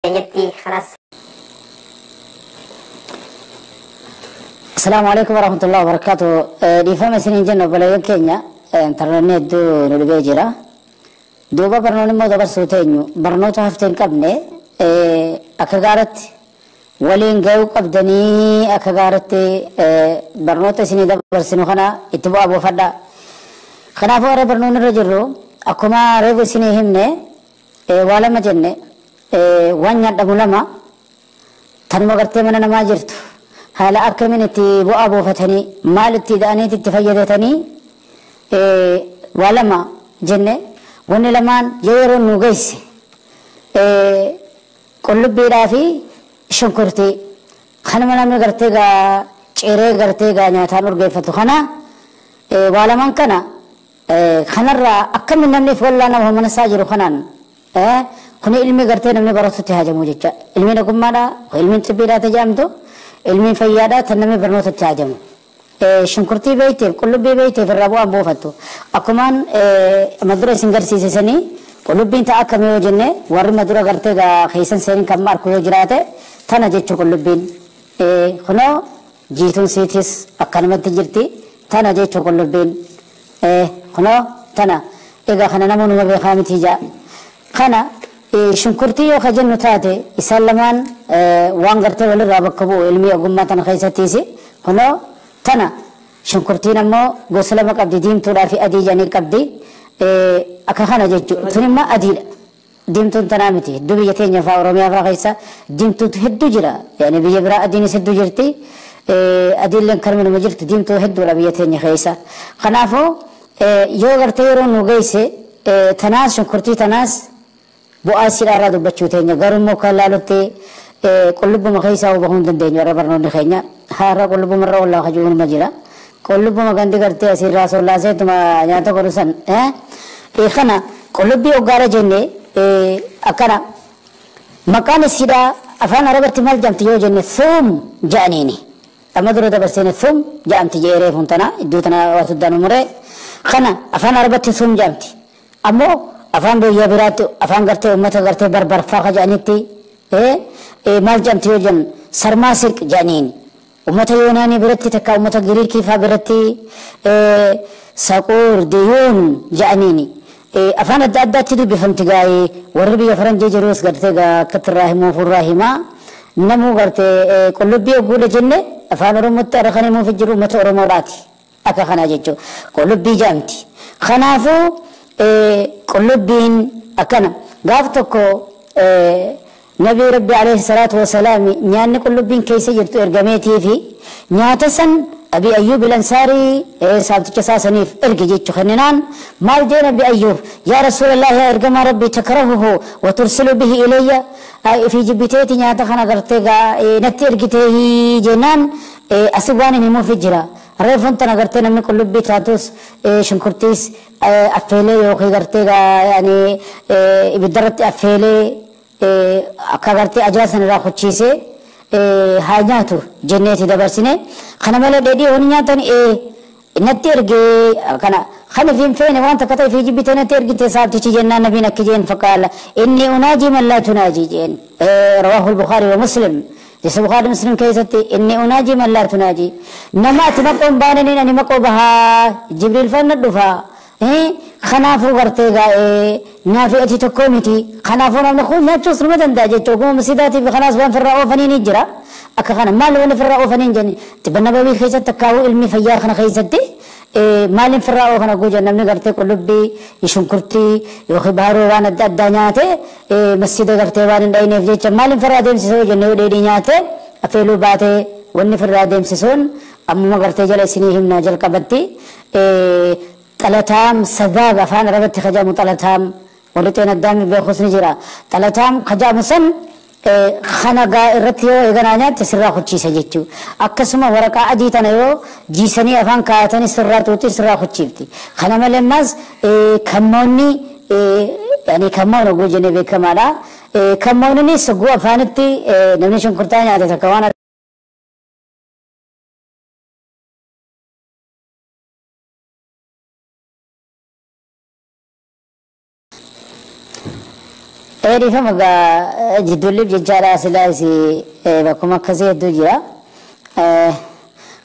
Keenyatti kanas. Asalaamu alaikum warahmatullahi wabarakatuh. Dhiifama isiniin jennu obboleeyyan keenya, intarneetni hedduu nu dhibee jira. Duuba barnoonni immoo dabarsuu teenyu barnoota haftee hin qabne akka gaaratti waliin gahuu qabdanii, akka gaaratti barnoota isinii dabarsinu kana itti bu'aa buufadha. Kanaafuu warra barnoonni irra jirru, akkuma reefu isinii himne, waa lama jenne, waan nyaadhamu lama tanuma gartee mana namaa jirtu haala akkamiin itti bu'aa buufatanii, maal itti da'aniit itti fayyadatanii, waa lama jenne. Wanni lamaan yoo yeroo nu geesse qullubbiidhaa fi shunkurtii kanuma namni gartee gaa ceeree gartee gaa nyaataan urgeeffatu kana, waa lamaan kana kanarraa akkamiin namni follaa nama mana isaa jiru kanaan. Kuni ilmi gartee namni baratutti hajamu jecha, ilmiin ogummaadha, ilmiin xibbiidhaa tajaajamtu, ilmiin fayyaadha tan namni barnootatti hajamu. Shunkurtii beeyteef qullubbii beeyteef irraa bu'aan buufattu. Akkumaan madura isin garsiisisanii, qullubbiin ta'a akkamii yoo jenne, warri madura gartee gaa keessan seenin kan marku yoo jiraate, tana jechuu qullubbiin. Kunoo jiituun siitis akkanumatti jirti, tana jechuu qullubbiin. Kunoo tana egaa kana namoonni beekaa miti jaa. Kana shunkurtii yoo ka jennu taate, isaan lamaan waan gartee walirraa bakka bu'u ilmi ogummaa tana keessattiis. Kunoo tana shunkurtiin ammoo gosa lama qabdi, diimtuudhaa fi adii jedhanii qabdi. Akka kana jechuudha. Tun immoo adiidha. Diimtuun tanaa miti. Hedduu biyya teenya fa'aa, Oromiyaa fa'aa keessa diimtuutu hedduu jira. Yani biyya biraa adiinis hedduu jirti. Adiilleen kanuma nama jirtu, diimtuu hedduudha biyya teenya keessa. Kanaafuu yoo gartee yeroo nu geesse tanaas shunkurtii tanaas bu'aa isiidhaa dubbachuu teenya, garuu immoo kan laalutti qullubbuma keessaa bahuu hin dandeenyu. Warra barnoonni keenya haara qullubbuma irra ollaa hajuu nima jira. Qullubbuma gandi gartee asirraa sollaaseetuma nyaata godhu san. Kana qullubbii hoggaara jenne, akkana maqaan isiidhaa afaan Arabatti maal jedhamti yoo jenne, thuum jedhaniini. Amma dura dabarseene thuum jedhamti jedhee reefuun tana iddoo tana waa tuddaan muree. Kana afaan Arabatti thuum jedhamti. Ammoo afaan biyya biraatti, afaan gartee uummata gartee barbarfaa ka jedhanitti maal jedhamti yoo jennu, sarmaasiq jedhaniini. Uummata Yoonaanii biratti takka uummata Giriikii faa biratti saquur diyuun jedhaniini. Afaan adda addaatti dubbifamti gaa'ee, warri biyya faranjii jirus gartee gaa akkatti irraa himuuf irraa himaa. Namuu gartee qullubbii ogguudha jenne, afaan Oromootti har'a kan himuuf jiru uummata Oromoodhaati. Akka kanaa jechuudha. Qullubbii jedhamti. Kanaafuu qullubbiin akkana gaaf tokko Nabii Rabbi alayhi salaatu wasalaam nyaanni qullubbiin keessa jirtu ergameetii fi nyaata san Abi Ayyub Al-Ansaarii saabticha isaa saniif erge jechuu. Kenninaan maal jee Nabi Ayyub? Yaa Rasuulallah, yaa ergamaa Rabbii, takrahuhu wa tursilu bihi ilayya, fi jibbiteeti nyaata kana gartee natti ergitee jennaan, asi waan hin himuuf jira. Reefuun tana gartee namni qullubbii taatus shunkurtiis affeelee yookiin gartee ibiddarratti affeelee akka gartee ajaa san irraa kuchiisee haa nyaatu jenneeti dabarsine. Kana malee dheedhii honi nyaatan natti ergee kana kan ifiin feene waan takka ta'e fi jibbite natti ergite saabtichi jennaan, nabiin akki jeen: faqaala inni unaajii man laa tunaajii jeen. Rawaahu al-Bukhari wa Muslim. Jesa Bukhari Muslim keessatti inni unaajii man laa tunaajii, nama ati maqoon baananiin ani maqoo bahaa, Jibriil fanna dhufaa. Kanaafuu gartee gaa'ee naafi ati tokko miti. Kanaafuu namni kun nyaachuus numa danda'a jechuudha. Ogummaa masiidaatii fi kanaas waan firraa oofanii ni jira. Akka kana maal wanni firraa oofanii hin jenni xibba nababii keessatti akkaawuu ilmi fayyaa kana keessatti maaliin firraa oofan oguu jenna, namni gartee qullubbii, shunkurtii yookiin baharoo waan adda addaa nyaate masjiida gartee waan hin dhayineef jecha maaliin firraa deemsisuu jenne, yoo dheedhii nyaate affeeluu baatee, wanni firraa deemsisuun ammuma gartee jala isinii himnaa. Jalqabatti xalataam sadaab, afaan Arabatti kajamu xalataam, warri xeen addaami beekus ni jira. Xalataam kajamu san kana gaa irratti yoo eeganaa nyaatte sirraa kuchiisa jechuu. Akkasuma waraqaa adii tana yoo jiisanii afaan kaayatanii sirraa tuuti, sirraa kuchiifti. Kana malee ammas kammoonni, yani kammoon oguu jennee beekamaadha. Kammoonnis oguu afaanitti namni shunkurtaa nyaate takka waan Dhiifama gaa jidduulliif jechaadha silaa isi bakkuma akkasii hedduu jira.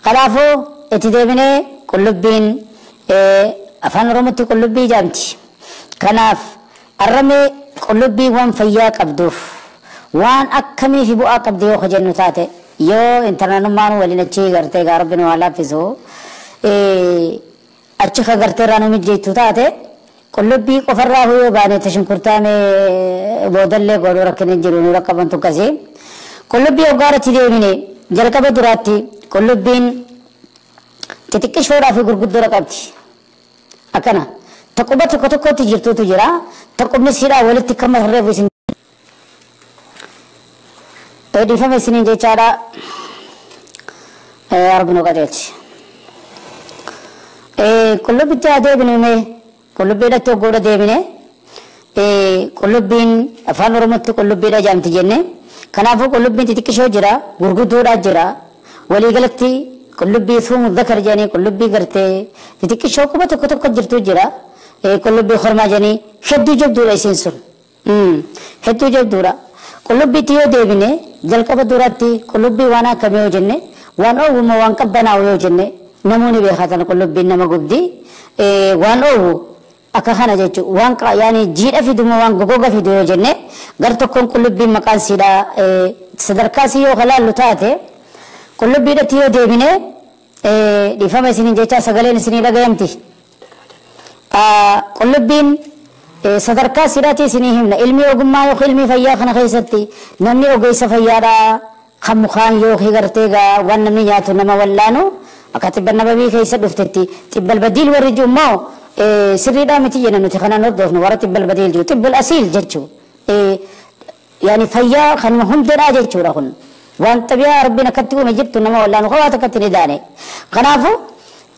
Kanaafuu itti deebinee qullubbiin afaan Oromootti qullubbii jaamti. Kanaaf arramee qullubbii waan fayyaa qabduuf waan akkamii fi bu'aa qabdi yoo jennu taate yoo intarnanummaan waliin achi gartee gaa rabbi nu haa laaffisu achi ka gartee irraa nu mijjeettu taate qullubbii qofarraa yoo baane tashunkurtaame boodallee godhuu rakkina jiru nu raqqabantu akkasii. Qullubbii hoggaarratti deemine jalqaba duraatti qullubbiin xixiqqishoodhaa fi gurguddoodha qabdi. Akkana tokkuma tokko tokkotti jirtutu jira tokkumni siidhaa walitti kan matarreefu isin dhiifama isiniin jechaadha. Rabbi nu qajeelchi. Qullubbitti haa deebinu mee qullubbiidhatti hoggoodha deebine qullubbiin afaan Oromootti qullubbiidha jaamti jenne. Kanaafuu qullubbiin xixiqqishoo jira gurguddoodhaa jira waliigalatti qullubbii suumu dakar jedhanii qullubbii gartee xixiqqishoo quba tokko tokko jirtu jira qullubbii hormaa jedhanii hedduu jabduudha isiin sun hedduu jabduudha. Qullubbiitti yoo deebine jalqaba duratti qullubbii waan akkamii yoo jenne waan oowwuma waan qabbanaa'u yoo jenne namoonni beekatan qullubbiin nama gubdi waan oowwu akka kana jechuun waan yaani jiidha fiduma waan gogoga fidu yoo jenne gar tokkoon qullubbiin maqaan siidhaa sadarkaa si yoo kalaallu taate qullubbiidhatti yoo deebine dhiifama isiniin jecha sagaleen isinii dhagayamti. Qullubbiin sadarkaa siidhaatti isinii himna ilmi ogummaa yookiin ilmi fayyaa kana keessatti namni ogeessa fayyaadhaa kan mukaan yookiin gartee waan namni nyaatu nama wallaanu akka xibba nababii keessa dhuftetti xibbal badiil warri jiru immoo sirriidhaa miti jenna nuti kanaan hordofnu warra xibbal badiil jiru xibbal asiil jechuu yaani fayyaa kanuma hundeedhaa jechuudha kun waan xabiyaa rabbiin akkatti uume jirtu nama wallaanu kophaa tokkotti ni daane. Kanaafuu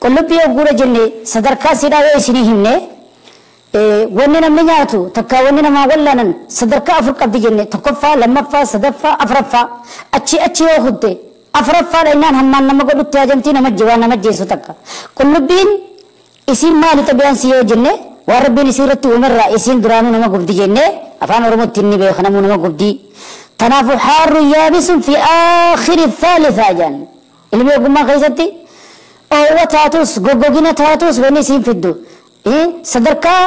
qullubbii ogguudha jenne sadarkaa siidhaa yoo isinii himne wanni namni nyaatu takka wanni namaa wallaanan sadarkaa afur qabdi jenne tokkoffaa lammaffaa sadaffaa afuraffaa achi achi yoo hudde afuraffaadha innaan hammaan nama godhutti hajamtii nama waan nama jeessu takka qullubbiin isiin maali xabiyaan si yoo jenne waan rabbiin isii irratti uumerraa isiin duraanuu nama gubdi jenne afaan Oromootti inni beeka namuu nama gubdi. Kanaafuu haarru yaabisun fi aakhiri thaalithaa jedhan ilmi ogummaa keessatti oowwa taatus goggogina taatus wanni isiin fiddu sadarkaa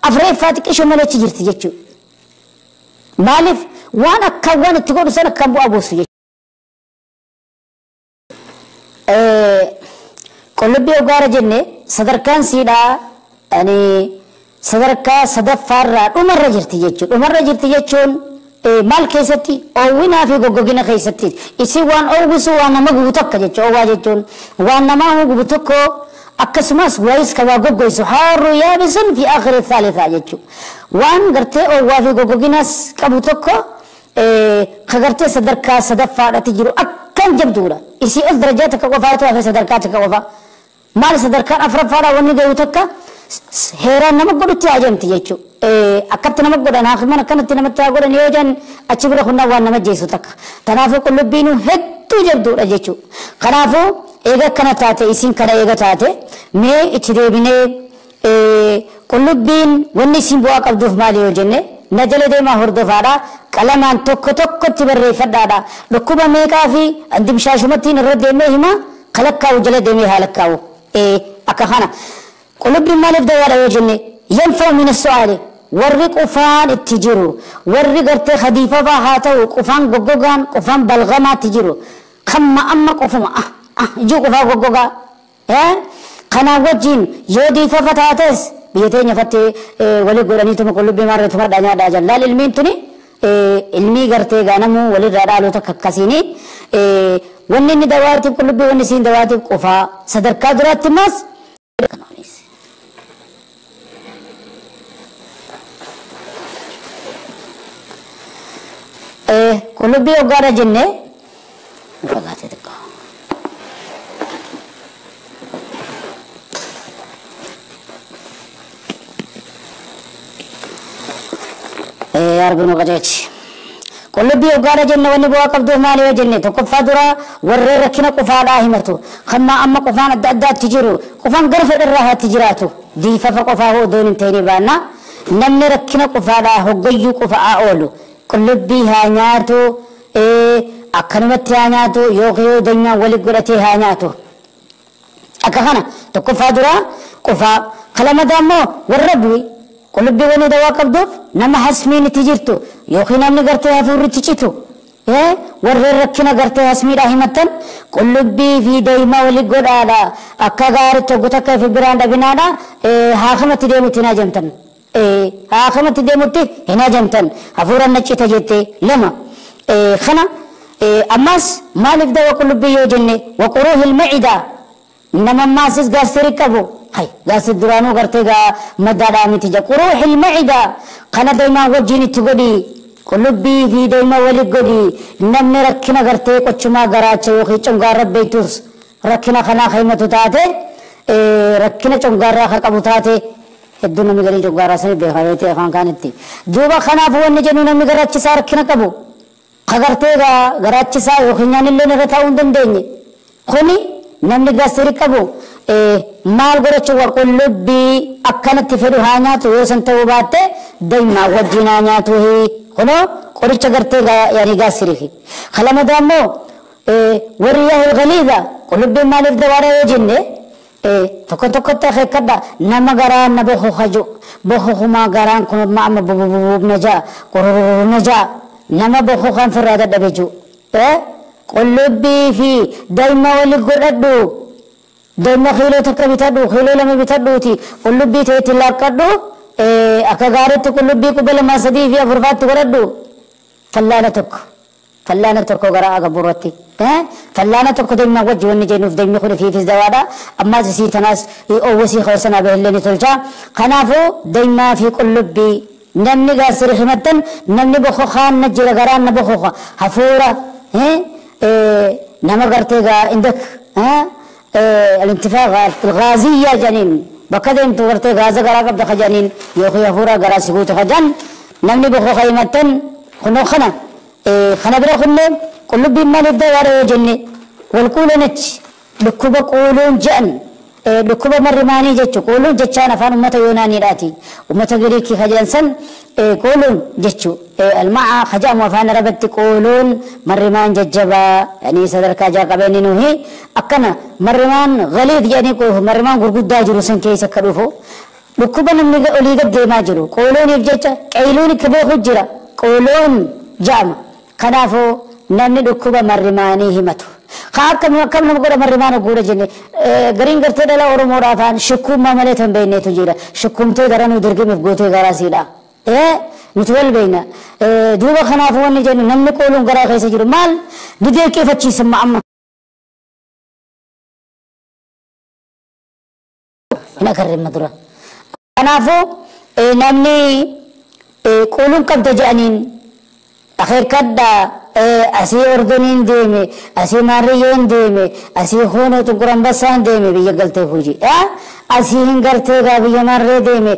afreeffaa xiqqishoo malee achi jirti jechuudha. Maaliif waan akka waan itti godhu sana akkaan bu'aa buusu jechuudha. Qullubbii oggaara jenne sadarkaan siidhaa sadarkaa sadaffaarraa dhumarra jirti jechuudha. Dhumarra jirti jechuun maal keessatti oowwinaa fi goggogina keessatti isin waan oowwisu waan nama gubu tokko jechuudha. Oowwaa jechuun waan namaa gubu tokko akkasumas wayis ka waa goggoisu haarru yaabisun fi aakhiri thaalithaa jechuudha. Waan gartee oowwaa fi goggoginas qabu tokko ka gartee sadarkaa sadaffaadhatti jiru akkan jabduudha. Isii ol darajaa takka qofaatu hafe sadarkaa takka qofa. Maal sadarkaan afuraffaadhaa wanni gahu takka heeraan nama godhutti hajamti jechuudha. Akkatti nama godhan haakiman akkanatti namatti haa godhan yoo jedhan achi bira kunnaan waan nama jeessu takka. Kanaafuu qullubbiin hedduu jabduudha jechuudha. Kanaafuu eega akkana taate isiin kana eega taate mee itti deebinee qullubbiin wanni isiin bu'aa qabduuf maali yoo jenne na jala deemaa hordofaadha. Qalamaan tokko tokkotti barreeffadhaadha. Dhukkuba meeqaa fi andimshaashumattiin irra deemee hima kalakkaa'u jala deemee haa lakkaa'u. Akka kana qullubbiin maaliif dawaadha yoo jenne yanfa'u min as-su'aali warri qufaan itti jiru warri gartee hadiifafaa haa ta'u qufaan goggogaan qufaan balgamaatti jiru kamma amma qufuma ijuu qufaa goggogaa kanaan wajjin yoo diifafa taates biyya teenya fattee walii godhaniituma qullubbii maarree tumadhaa nyaadhaa jallaal ilmiin tuni ilmii gartee gaanamuu walirraa dhaaluu takka akkasiini wanni inni dawaatiif qullubbii wanni isiin dawaatiif qufaa sadarkaa duraatti mas qullubbii hoggaadha jenne fagaate xiqqoo. Arginu qajeelchi. Qullubbii hoggaadha jenne wanni bu'aa qabduuf maali yoo jenne tokkoffaa dura warreen rakkina qufaadhaa himatu. Kamma amma qufaan adda addaatti jiru qufaan gara fedharraa haatti jiraatu diifafa qofaa hoo odoon hin ta'in baanna namni rakkina qufaadhaa hoggayyuu qufa'aa oolu. Qullubbii haa nyaatu, akkanumatti haa nyaatu, yookiin yoo danyaan wali godhatee haa nyaatu. Akka kana tokkoffaa duraa qofaa kalamadaa immoo warra bu'i qullubbii wani dawaa qabduuf nama hasmiin itti jirtu yookiin namni gartee hafuurri citu warreen rakkina gartee hasmiidhaa himattan qullubbii fi daymaa wali godhaadha akka gaaritti hoggu takka fi biraan dhabinaadha haakamatti deemutti hin ajamtan haakamatti deemutti hin ajamtan hafuuraan na cita jette lama kana ammas maaliif dawa qullubbii yoo jenne waquruuhil macidaa nama maasis gaastiri qabu hay gaastir duraanuu gartee gaa maddaadhaa miti ja quruuhil macidaa kana daymaa wajjin itti godhii qullubbii fi daymaa wali godhii namni rakkina gartee qochumaa garaacha yookiin cungaarra beektus rakkina kanaa himatu taate rakkina cungaarraa kan qabu taate hedduu namni garii cungaarraa sani beekaa yoo ta'e afaan kaanitti duuba kanaaf wanni jennu namni garaachisaa rakkina qabu ka gartee garaachisaa yookiin nyaanillee irra taa'uu hin dandeenye kuni namni gaastiri qabu maal godhachuu waa qullubbii akkanatti fedhu haa nyaatu yoo san ta'uu baatte daymaa wajjin haa nyaatu kunoo qoricha gartee yaani gaastiriifi kalamadaa immoo warri yaahil galiidha qullubbiin maaliif dawaadha yoo jenne tokko tokkotti akeekkadha nama garaan na bokoka jiru bokokumaa garaan kun amma bububub na ja'a qururur na ja'a nama bokokaan firraa dadhabe jiru qullubbii fi dayma wali godhadhu dayma kiiloo takka bitadhu kiiloo lama bitadhuuti qullubbii ta'etti laaqqadhu akka gaariitti qullubbii quba lama sadii fi afurfaatti godhadhu fallaana tokko gara agaburratti fallaana tokko dayma wajji wanni jennuuf daymi kun fiifis dawaadha ammaas isii tanaas oowwasii kawsanaa bahillee ni tolcha kanaafuu daymaa fi qullubbii namni gaasiri himattan namni bokokaan na jira garaan na bokoka hafuura nama gartee gaa indak الانتفاخ الغازية جنين بكذا انتو غرتي غازة غرا قبض خجانين يوخي هفورا غرا سيقوت خجان نمني بخو خيمتن خنو خنا خنا برا خنو قلوب بما نبدا وارو جني والقول نج لكوبا قولون جأن لكوبا مرماني جتشو قولون جتشان أفان أمة يوناني راتي أمة غريكي خجان سن قولون جتشو المعا خجام وفان ربت قولون مرمان ججبا يعني صدر كاجا قبيني نوهي أكنا مرمان غليظ يعني مرمان غرقود داجرو سن كيسا كروفو لكوبا نمني أولي قد ما جرو قولون يفجتشا قيلون كبو خجرا قولون جام خنافو نمني لكوبا مرماني همتو خاكم كم نقول مرمان وقول جني غرين قرت دلا أورو رافان شكوم ما ملتهم بيني تجيرا شكوم تدرن ودرجم في جوتي غراسيلا نتول بينا دوبا خنافو وني جني نمني قولون غرا خيس جرو مال ندير كيف تشي سمع أما هنا كريم مدرة خنافو نمني قولون كم تجانين أخير كدا asii ordoniin deeme asii maarriyyoon deeme asii hoonoo tuqur ambasaan deeme biyya galtee hojii asii hin gartee gaa biyya maarree deeme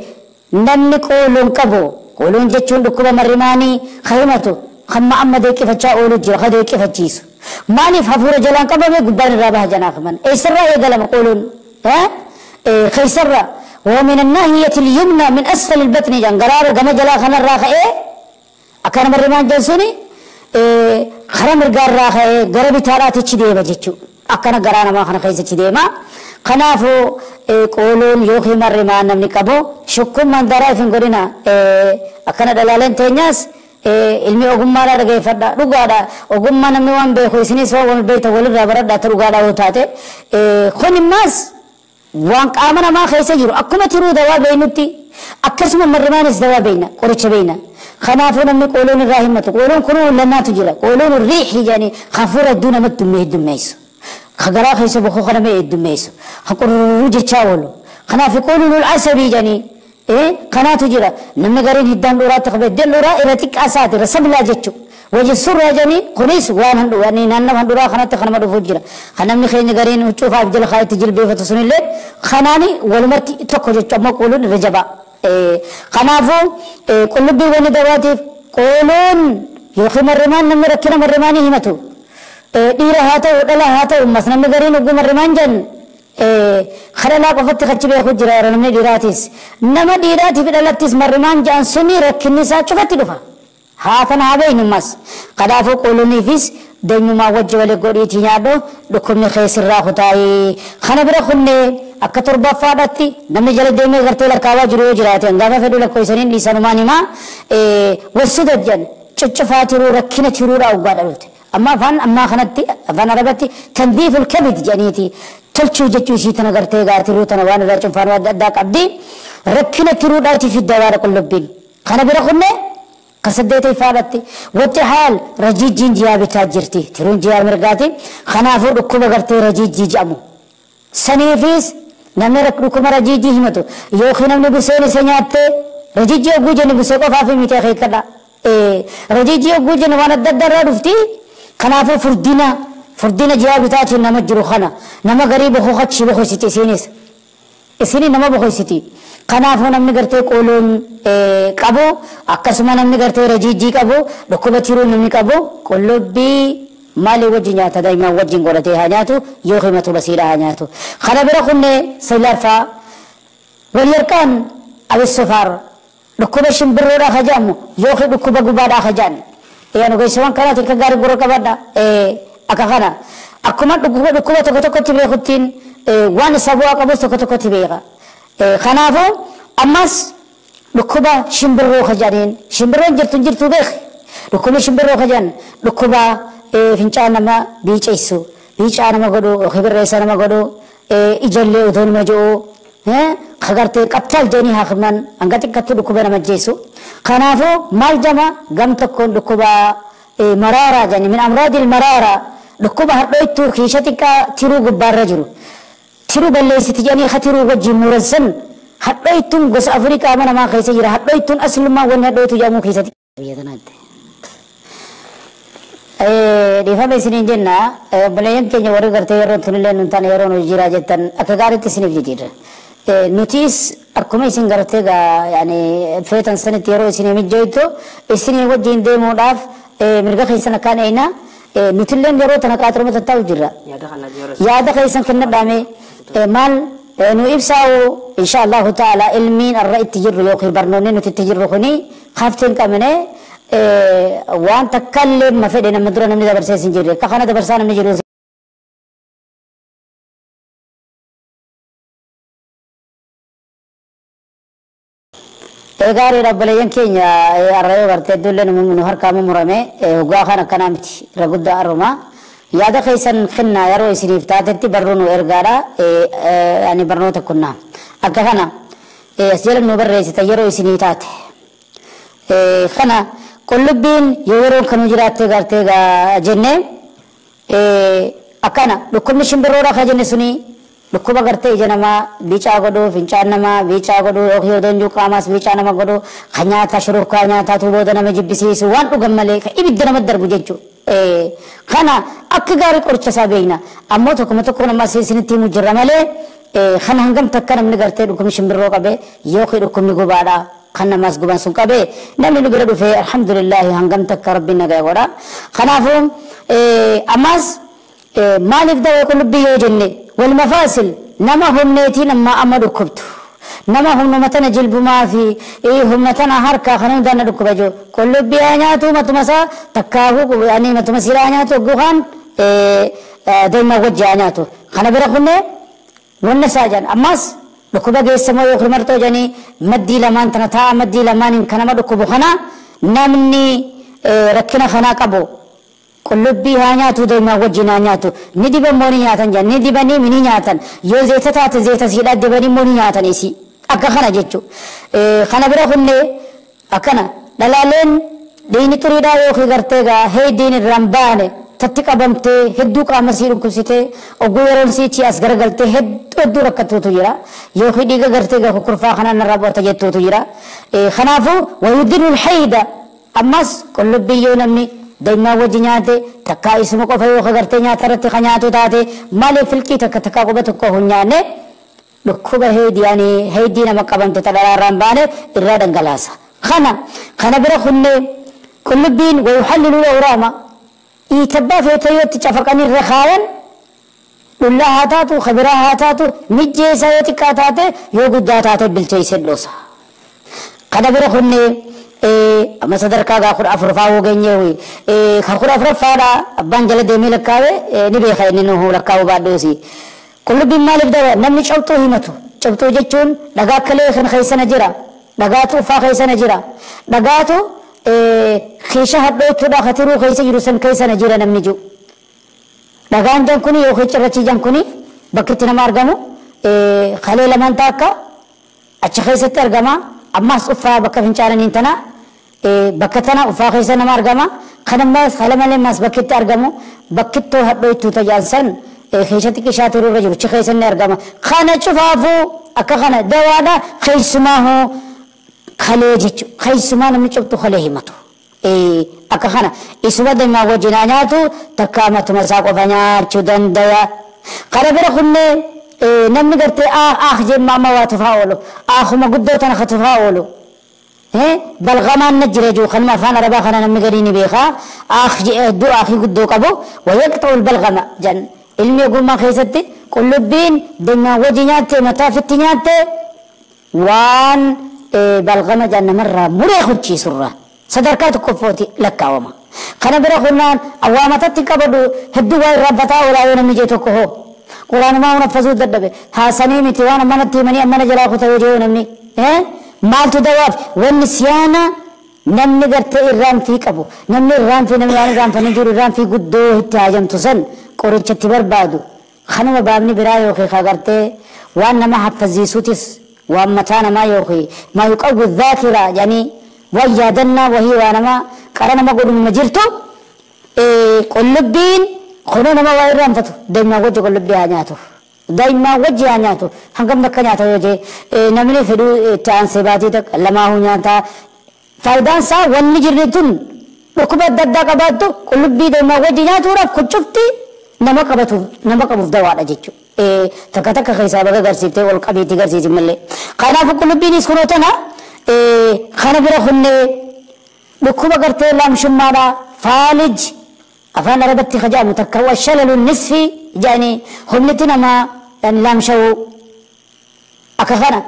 namni qooluun qabu qooluun jechuun dhukkuba marrimaanii himatu hamma amma deeqqifachaa oolu jira ka deeqqifachiisu maaliif hafuura jalaan qabame gubbaan irraa baha janaa qaban eessarraa eegalama qooluun keessarraa ومن الناحية اليمنى من أسفل البطن جان قرار جما جلا خنا الراخ إيه أكان مرمان جنسوني خرم الجرا غربي تارات تشديما جتشو أكنا غرانا ما خنا خيس تشديما خنافو قولون يوخي مرمان نمني كابو شكو من دارا فين أكنا دلالين تنياس ilmi ogummaadhaa dhageeffadha dhugaadha ogummaa namni waan beeku isinis waan wal beekta walirraa baradhaa ta dhugaadhaa yoo taate kun immaas waan qaama namaa keessa jiru akkuma tiruu dawaa beeynutti akkasuma marrimaanis dawaa beeyna qoricha beeyna kanaafuu namni qooloon irraa himmatu qooloon kunuu lamaatu jira qooloon riixi jedhanii hafuura hedduu namatti heddummeessu kagaraa keessa bokoo kana mee heddummeessu haqurruu jechaa oolu kanaaf qooloon ol asabii jedhanii kanaatu jira namni gariin hiddaan dhoraatti qabe hiddaan dhoraa irra xiqqaa isaati irra sablaa jechuudha wajji surraa jedhanii kunis waan handhuraa naannoo handhuraa kanatti kanama dhufuu jira kan namni keenya gariin huccuufaaf jala kaayetti jilbeeffatu sunillee kanaani walumatti tokko jechuudha amma qooluun irra jabaa kanaafuu qullubbii wanni dawaatiif qooluun yookiin marrimaan namni rakkina marrimaanii himatu dhiira haa ta'u dhala haa ta'u ammas namni gariin oguu marrimaan jedhan خللا قفت خدش بيخو جرا namni dhiiraatis nama dhiiraatiif dhalattis marrimaan jedhan suni rakkinni isaa cufatti dhufa Haa tana haa beeynumas. Kanaafuu qullubbiifis deenyumaa wajji walii godhiitii nyaadhu dhukkubni keessirraa kutaayee. Kana bira kunnee akka torbaffaadhaatti namni jala deemee gartee lakkaawaa jiru yoo jiraate gaafa fedhu lakkoofsaniin dhiisanumaan himaa wasuuta jedhan cuccufaa tiruu rakkina tiruudhaa waggaa dhufte. Amma afaan ammaa kanatti afaan arabatti tandiiful kabid jedhaniiti tolchuu jechuu isii tana gartee gaa tiruu tana waan irraa cunfaan adda addaa qabdi rakkina tiruudhaati fidda waadha qullubbiin. Kana bira kunnee kasaddeeta ifaadhatti watti haal rajiijjiin jiyaa bitaa jirti tiruun jiyaa mirgaati kanaafuu dhukkuba gartee rajiijjii jedhamu. Saniifis namni dhukkuba rajiijjii himatu yookiin namni buseen isa nyaattee rajiijjii hogguu jennu busee qofaaf miti akeekkadha. Rajiijjii hogguu jennu waan adda addaa irraa dhufti. Kanaafuu furdina jiyaa bitaatiin nama jiru kana nama garii bokokachi bokoysiti isinis isini nama bokoysiti. Kanaafuu namni gartee qooloon qabu akkasuma namni gartee rajiijjii qabu dhukkuba tiruu namni qabu qullubbii maalii wajjin nyaata daa'imaan wajjin godhatee haa nyaatu yookiin matuma siidhaa haa nyaatu. Kana bira kunnee sailaffaa wal yarqaan abissofaar dhukkuba shimbirroodhaa ka jedhamu yookiin dhukkuba gubaadhaa ka jedhan. Yaa ogeessawwan kanaati akka gaarii gurra qabadha. Akka kana akkuma dhukkuba tokko tokkotti beekuttiin waan isa bu'aa qabus tokko tokkotti beeka. Kanaafuu ammas dhukkuba shimbirroo ka jedhaniin shimbirroon jirtu jirtu beek dhukkubni shimbirroo ka jedhan dhukkuba fincaan nama biiceessu biicaa nama godhu yookiin birreessa nama godhu ijoollee otoo nama ji'u kagartee qabtaal jedhanii haakiman hanga xiqqaatti dhukkuba nama jeessu. Kanaafuu maal jama gam tokkoon dhukkuba maraaraa jedhani min amraadil maraaraa dhukkuba hadhoytuu kiisha xiqqaa tiruu gubbaarra jiru. Tiruu balleessiti jedhanii tiruu wajjin muran san hadhoytuun gosa afurii qaama namaa keessa jira hadhoytuun aslummaa wanni hadhoytu jedhamu keessatti. Biyya tanaatti. Dhiifama isiniin jenna obboleeyyan keenya warri gartee yeroo tunillee nun taane yeroo nu jira jettan akka gaariitti isiniif jijjiirra. Nutis akkuma isin gartee yaani feetan sanitti yeroo isinii mijjeettu isinii wajjin deemuudhaaf mirga keessan akkaan eeyna nutilleen yeroo tana qaaxiruma tattaa'u jirra. Yaada keessan kennadhaame maal nu ibsaa'u insha Allahu ta'ala ilmiin irra itti jirru yookiin barnoonni nuti itti jirru kuni hafteen qabne waan takkallee ma fedhe nama dura namni dabarsee sin jirre akka kana dabarsaa namni jiru. Gaariidha obboleeyyan keenya arrayoo gartee iddoolee nu harkaa murame hoggaa kan akkanaa miti irra guddaa arruma. Yaada keessan kennaa yeroo isiniif taatetti barruu nu ergaadha ani barnoota kunnaa. Akka kana as jala nu barreessita yeroo isinii taate. Kana qullubbiin yoo yeroon kanuu jiraatte gartee jennee akkana dhukkubni shimbirroodha ka jenne suni dhukkuba gartee ija namaa biicaa godhuu fincaan namaa biicaa godhuu yookiin yoo danda'u qaamaas biicaa nama godhuu ka nyaata shurufkaa nyaataatu booda nama jibbisiisu waan dhugan malee ka ibidda nama darbu jechuudha. Kana akka gaarii qoricha isaa beekna ammoo tokkuma tokko nama isinitti himu jirra malee kana hangam takka namni gartee dhukkubni shimbirroo qabee yookiin dhukkubni gubaadha. Kan namaas guban sun qabee namni nu bira dhufee alhamdulillahi hangam takka rabbiin nagaa godha. Kanaafuu ammas maaliif dawaa qullubbii yoo jenne wal mafaasil nama humneetiin amma amma dhukkubtu nama humnuma tana jilbumaa fi humna tana harkaa kan hundaan na dhukkuba jiru qullubbii haa nyaatu matuma isaa takkaafuu ani matuma siraa haa nyaatu hogguu deemaa wajji haa nyaatu. Kana bira kunnee wanna isaa jedhan ammas dhukkuba geessamoo yookiin marxoo jedhanii maddii lamaan tana taa'a maddii lamaaniin kan nama dhukkubu kana namni rakkina kanaa qabu qullubbii haa nyaatu deemaa wajjin haa nyaatu ni diban moo ni nyaatan jedhan ni dibanii ni nyaatan yoo zeeta taate zeeta siidhaa dibanii moo ni nyaatan isii akka kana jechuudha. Kana bira kunnee akkana dhalaaleen dhiigni xuriidhaa yookiin gartee gaa heediin irraan baane tatti qabamtee hedduu qaama sii dhukkubsitee ogguu yeroon siichi as garagaltee hedduu hedduu rakkattuutu jira yookiin dhiiga gartee gaa kukurfaa kanaan irraa bu'ata jettuutu jira. Kanaafuu wayudirul hayda ammas qullubbii yoo namni daa'imaa wajji nyaate takkaa isuma qofa yoo gartee nyaata irratti kan nyaatu taate maaliif filqii takka takkaa quba tokko hin nyaanne dhukkuba heedii heedii nama qabamte ta dhalaa irraan baane irraa dhangalaasa. Kana bira kunnee qullubbiin wayuhallilu awraama itabbaa feetee cafaqanii irra kaayan dhullaa haa taatu kabiraa haa taatu mijjeessa yoo xiqqaa taate yoo guddaa taate bilcheessee dhoosa. Kana bira kunnee Amma sadarkaa gaa 14ffaa hoo geenyeewi. Kan 14ffaadha abbaan jala deemee lakkaawe ni beeka inni nu lakkaa'uu baadhoosi. Qullubbiin maaliif dawa namni cabxuu himatu. Cabxuu jechuun dhagaa kalee kan keessana jira. Dhagaatu uffaa keessana jira. Dhagaatu keesha hadhootuudha katiruu keessa jiru san keessana jira namni jiru. Dhagaan jan kuni yookiin cirrachi jan kuni bakki itti nama argamu kalee lamaan taakka achi keessatti argama. Ammas uffaa bakka fincaananiin tana bakka tana uffaa keessa nama argama. Kan ammas haala malee ammas bakki itti argamu bakkittoo hadhootuu tajaajilsan keessatti qishaa turuu irra jiru achi keessa ni argama. Kana cufaafuu akka kana dawaadha keessumaa hoo kalee jechuudha. Keessumaa namni cubtu kalee himatu. Akka kana isuma deemaa wajjin nyaatu takka matuma isaa qofa nyaachuu danda'a. Kana bira kunnee namni gartee ah jemma amma waa tufaa oolu ahuma guddoo tana ka tufaa oolu. Balgamaan na jira jiru kanuma afaan arabaa kana namni gadi ni beekaa ah hedduu ahii guddoo qabu wayaqxa'u balgama jedhan ilmi ogummaa keessatti qullubbiin deemaa wajji nyaatte mataa fitti nyaatte waan balgama jedhan namarraa muree hucciisurraa sadarkaa tokkoffooti lakkaawama. Kana bira kunnaan awwaamatatti qabadu hedduu waa irraanfataa oolaa yoo namni jee tokko hoo. Quraanuma unaffasuu dadhabe haasanii miti waan ammanatti himanii ammana jalaa kuta yoo jee namni. Maaltu dawaaf wanni siyaana namni gartee irraanfii qabu namni irraanfii namni waan irraanfanii jiru irraanfii guddoo itti haajamtu san qorichatti barbaadu kanuma baabni biraa yookiin ka gartee waan nama haffaziisuutis waan mataa namaa yookiin maa yuqawwi dhaakiraa jedhanii waan yaadannaa wahii waa namaa qara nama godhuma jirtu qullubbiin kunoo nama waa irraanfatu daa'imman wajji qullubbii haa nyaatu. Daa'imman wajji haa nyaatu hangam akka nyaata yoo jee namni fedhuu itti aansee baatii takka lamaahuu nyaataa. Faayidaan isaa wanni jirri tun dhukkuba adda addaa qabaattu qullubbii daa'imman wajji nyaatuudhaaf kuccufti nama qabatuuf nama qabuuf dawaadha jechuudha. Takka takka keessaa baga garsiiftee ol qabiitti garsiisi malee. Kanaafuu qullubbiinis kunoo tana kana bira kunnee dhukkuba gartee laamshummaadha faalij afaan arabatti kajaa'amu takka washalalu nisfi jedhanii humniti namaa laamsha'u akka kana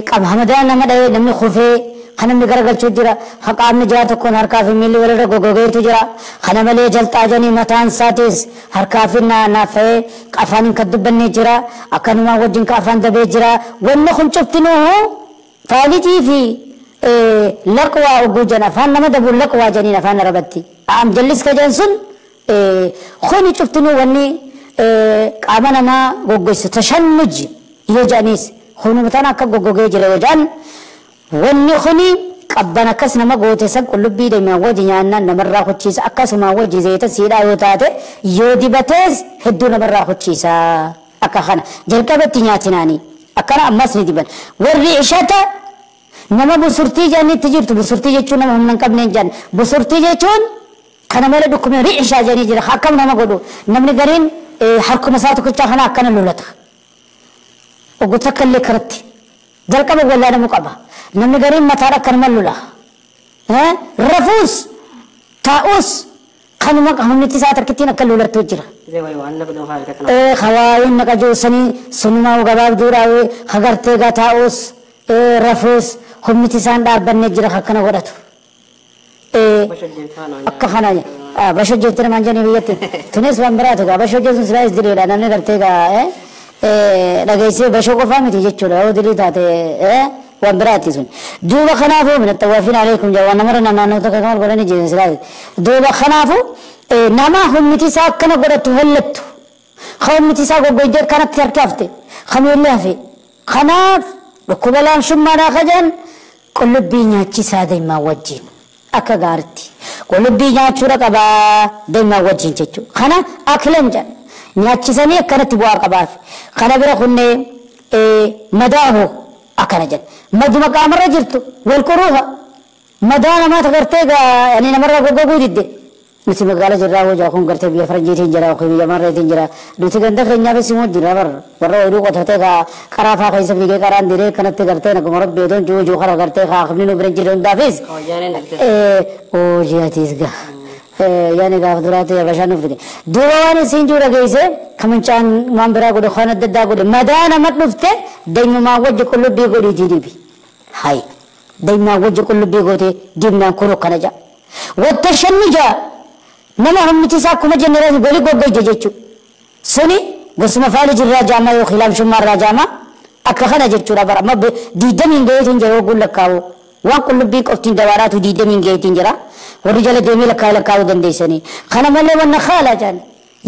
qaba hamadaan nama dhahee namni kufee kan namni garagalchuu jira qaamni jira tokkoon harkaa fi miilli walirra goggogeetu jira kana malee jalxaa jedhanii mataan isaatis harkaa fi naafa'ee afaaniin kan dubbanne jira akkanumaa wajjin ka afaan dabee jira wanni kun cuftinuu faalijii fi laqwaa oguu jedhan afaan nama dabuun laqwaa jedhaniin afaan arabatti am jallis ka jedhan sun kuni cuftinuu wanni qaama namaa goggoysu tashannuj yoo jedhanis kunuma tana akka goggogee jira yoo jedhan wanni kuni qabban akkas nama goote san qullubbii deemaa wajji nyaannaan namarraa hucciisa akkasuma wajji zayita siidhaa yoo taate yoo dibatees hedduu namarraa hucciisa akka kana jalqabatti nyaatinaanii akkana ammas ni diban warri ishata nama busurtii jedhanitti jirtu busurtii jechuun nama humna hin qabneen jedhan busurtii jechuun kana malee dhukkubni ri'ishaa jedhanii jira akkam nama godhu namni gariin harkuma isaa tokkichaa kana akkana lolata oguu takka illee karatti jalqaba wallaanamuu qaba namni gariin mataadha akkanuma lola rafuus taa'us kanuma humniti isaa takkittiin akka lolattu jira. Hawaayin naqa joosanii sunumaa gabaabduudhaa hagartee gaa taa'us rafuus humniti isaan dhaabbannee jira akkana godhatu. Akka kana bashoo jettee namaan jedhanii biyyatti tunis waan biraatu gaa bashoo jechuun silaayis diliidha namni gartee gaa dhageessee bashoo qofaa miti jechuudha yoo dilii taate waan biraati sun. Duuba kanaafuu min attawaafiin aleekum jaa waan namarra naannoo tokko kan godhanii jiran silaayis. Duuba kanaafuu nama humniti isaa akkana godhatu hollattu humniti isaa goggoydee kanatti harkaafte kamiillee hafe kanaaf dhukkuba laamshummaadhaa kajan qullubbii nyaachisaa deemaa wajjin akka gaaritti qullubbii nyaachuudha qabaa deemaa wajjin jechuudha kana akilan jedhan nyaachisanii akkanatti bu'aa qabaaf kana bira kunnee madaahu akkana jedhan maduma qaamarra jirtu wal quruuha madaa namaa tagartee yani namarra goggoguu didde nuti magaala jirraa hojaa kun gartee biyya faranjiitiin jira yookiin biyya marreetiin jira nuti ganda keenyaafis immoo jira bar warra oduu qotatee kaa karaa faa keessa fiigee karaan diree kanatti gartee naguma rabbi odoon juu juu kara gartee kaa hafni nu bira jiru hundaafis hojii gaa yaani gaafa duraatti habashaan nu fide duuba waan isiin jiru dhageesse kamincaan waan biraa godhe waan adda addaa godhe madaa nama dhufte danyumaa wajji qullubbii godhiitii dibi hayi Daymaa wajji qullubbii gootee dibnaan kunoo kana ja'a. Wattashannuja nama hummiti isaa akkuma jenne walii goggoyte jechuudha. Suni gosuma faali jirraa jaamaa yookiin laamshummaa irraa jaamaa akka kana jechuudha bara amma 20 gaheetiin jira ogguun lakkaa'u. Waan qullubbii qoftiin dabaaraatu 20 gaheetiin jira. Warri jala deemee lakkaa'uu dandeessanii. Kana malee wanna haala jaan.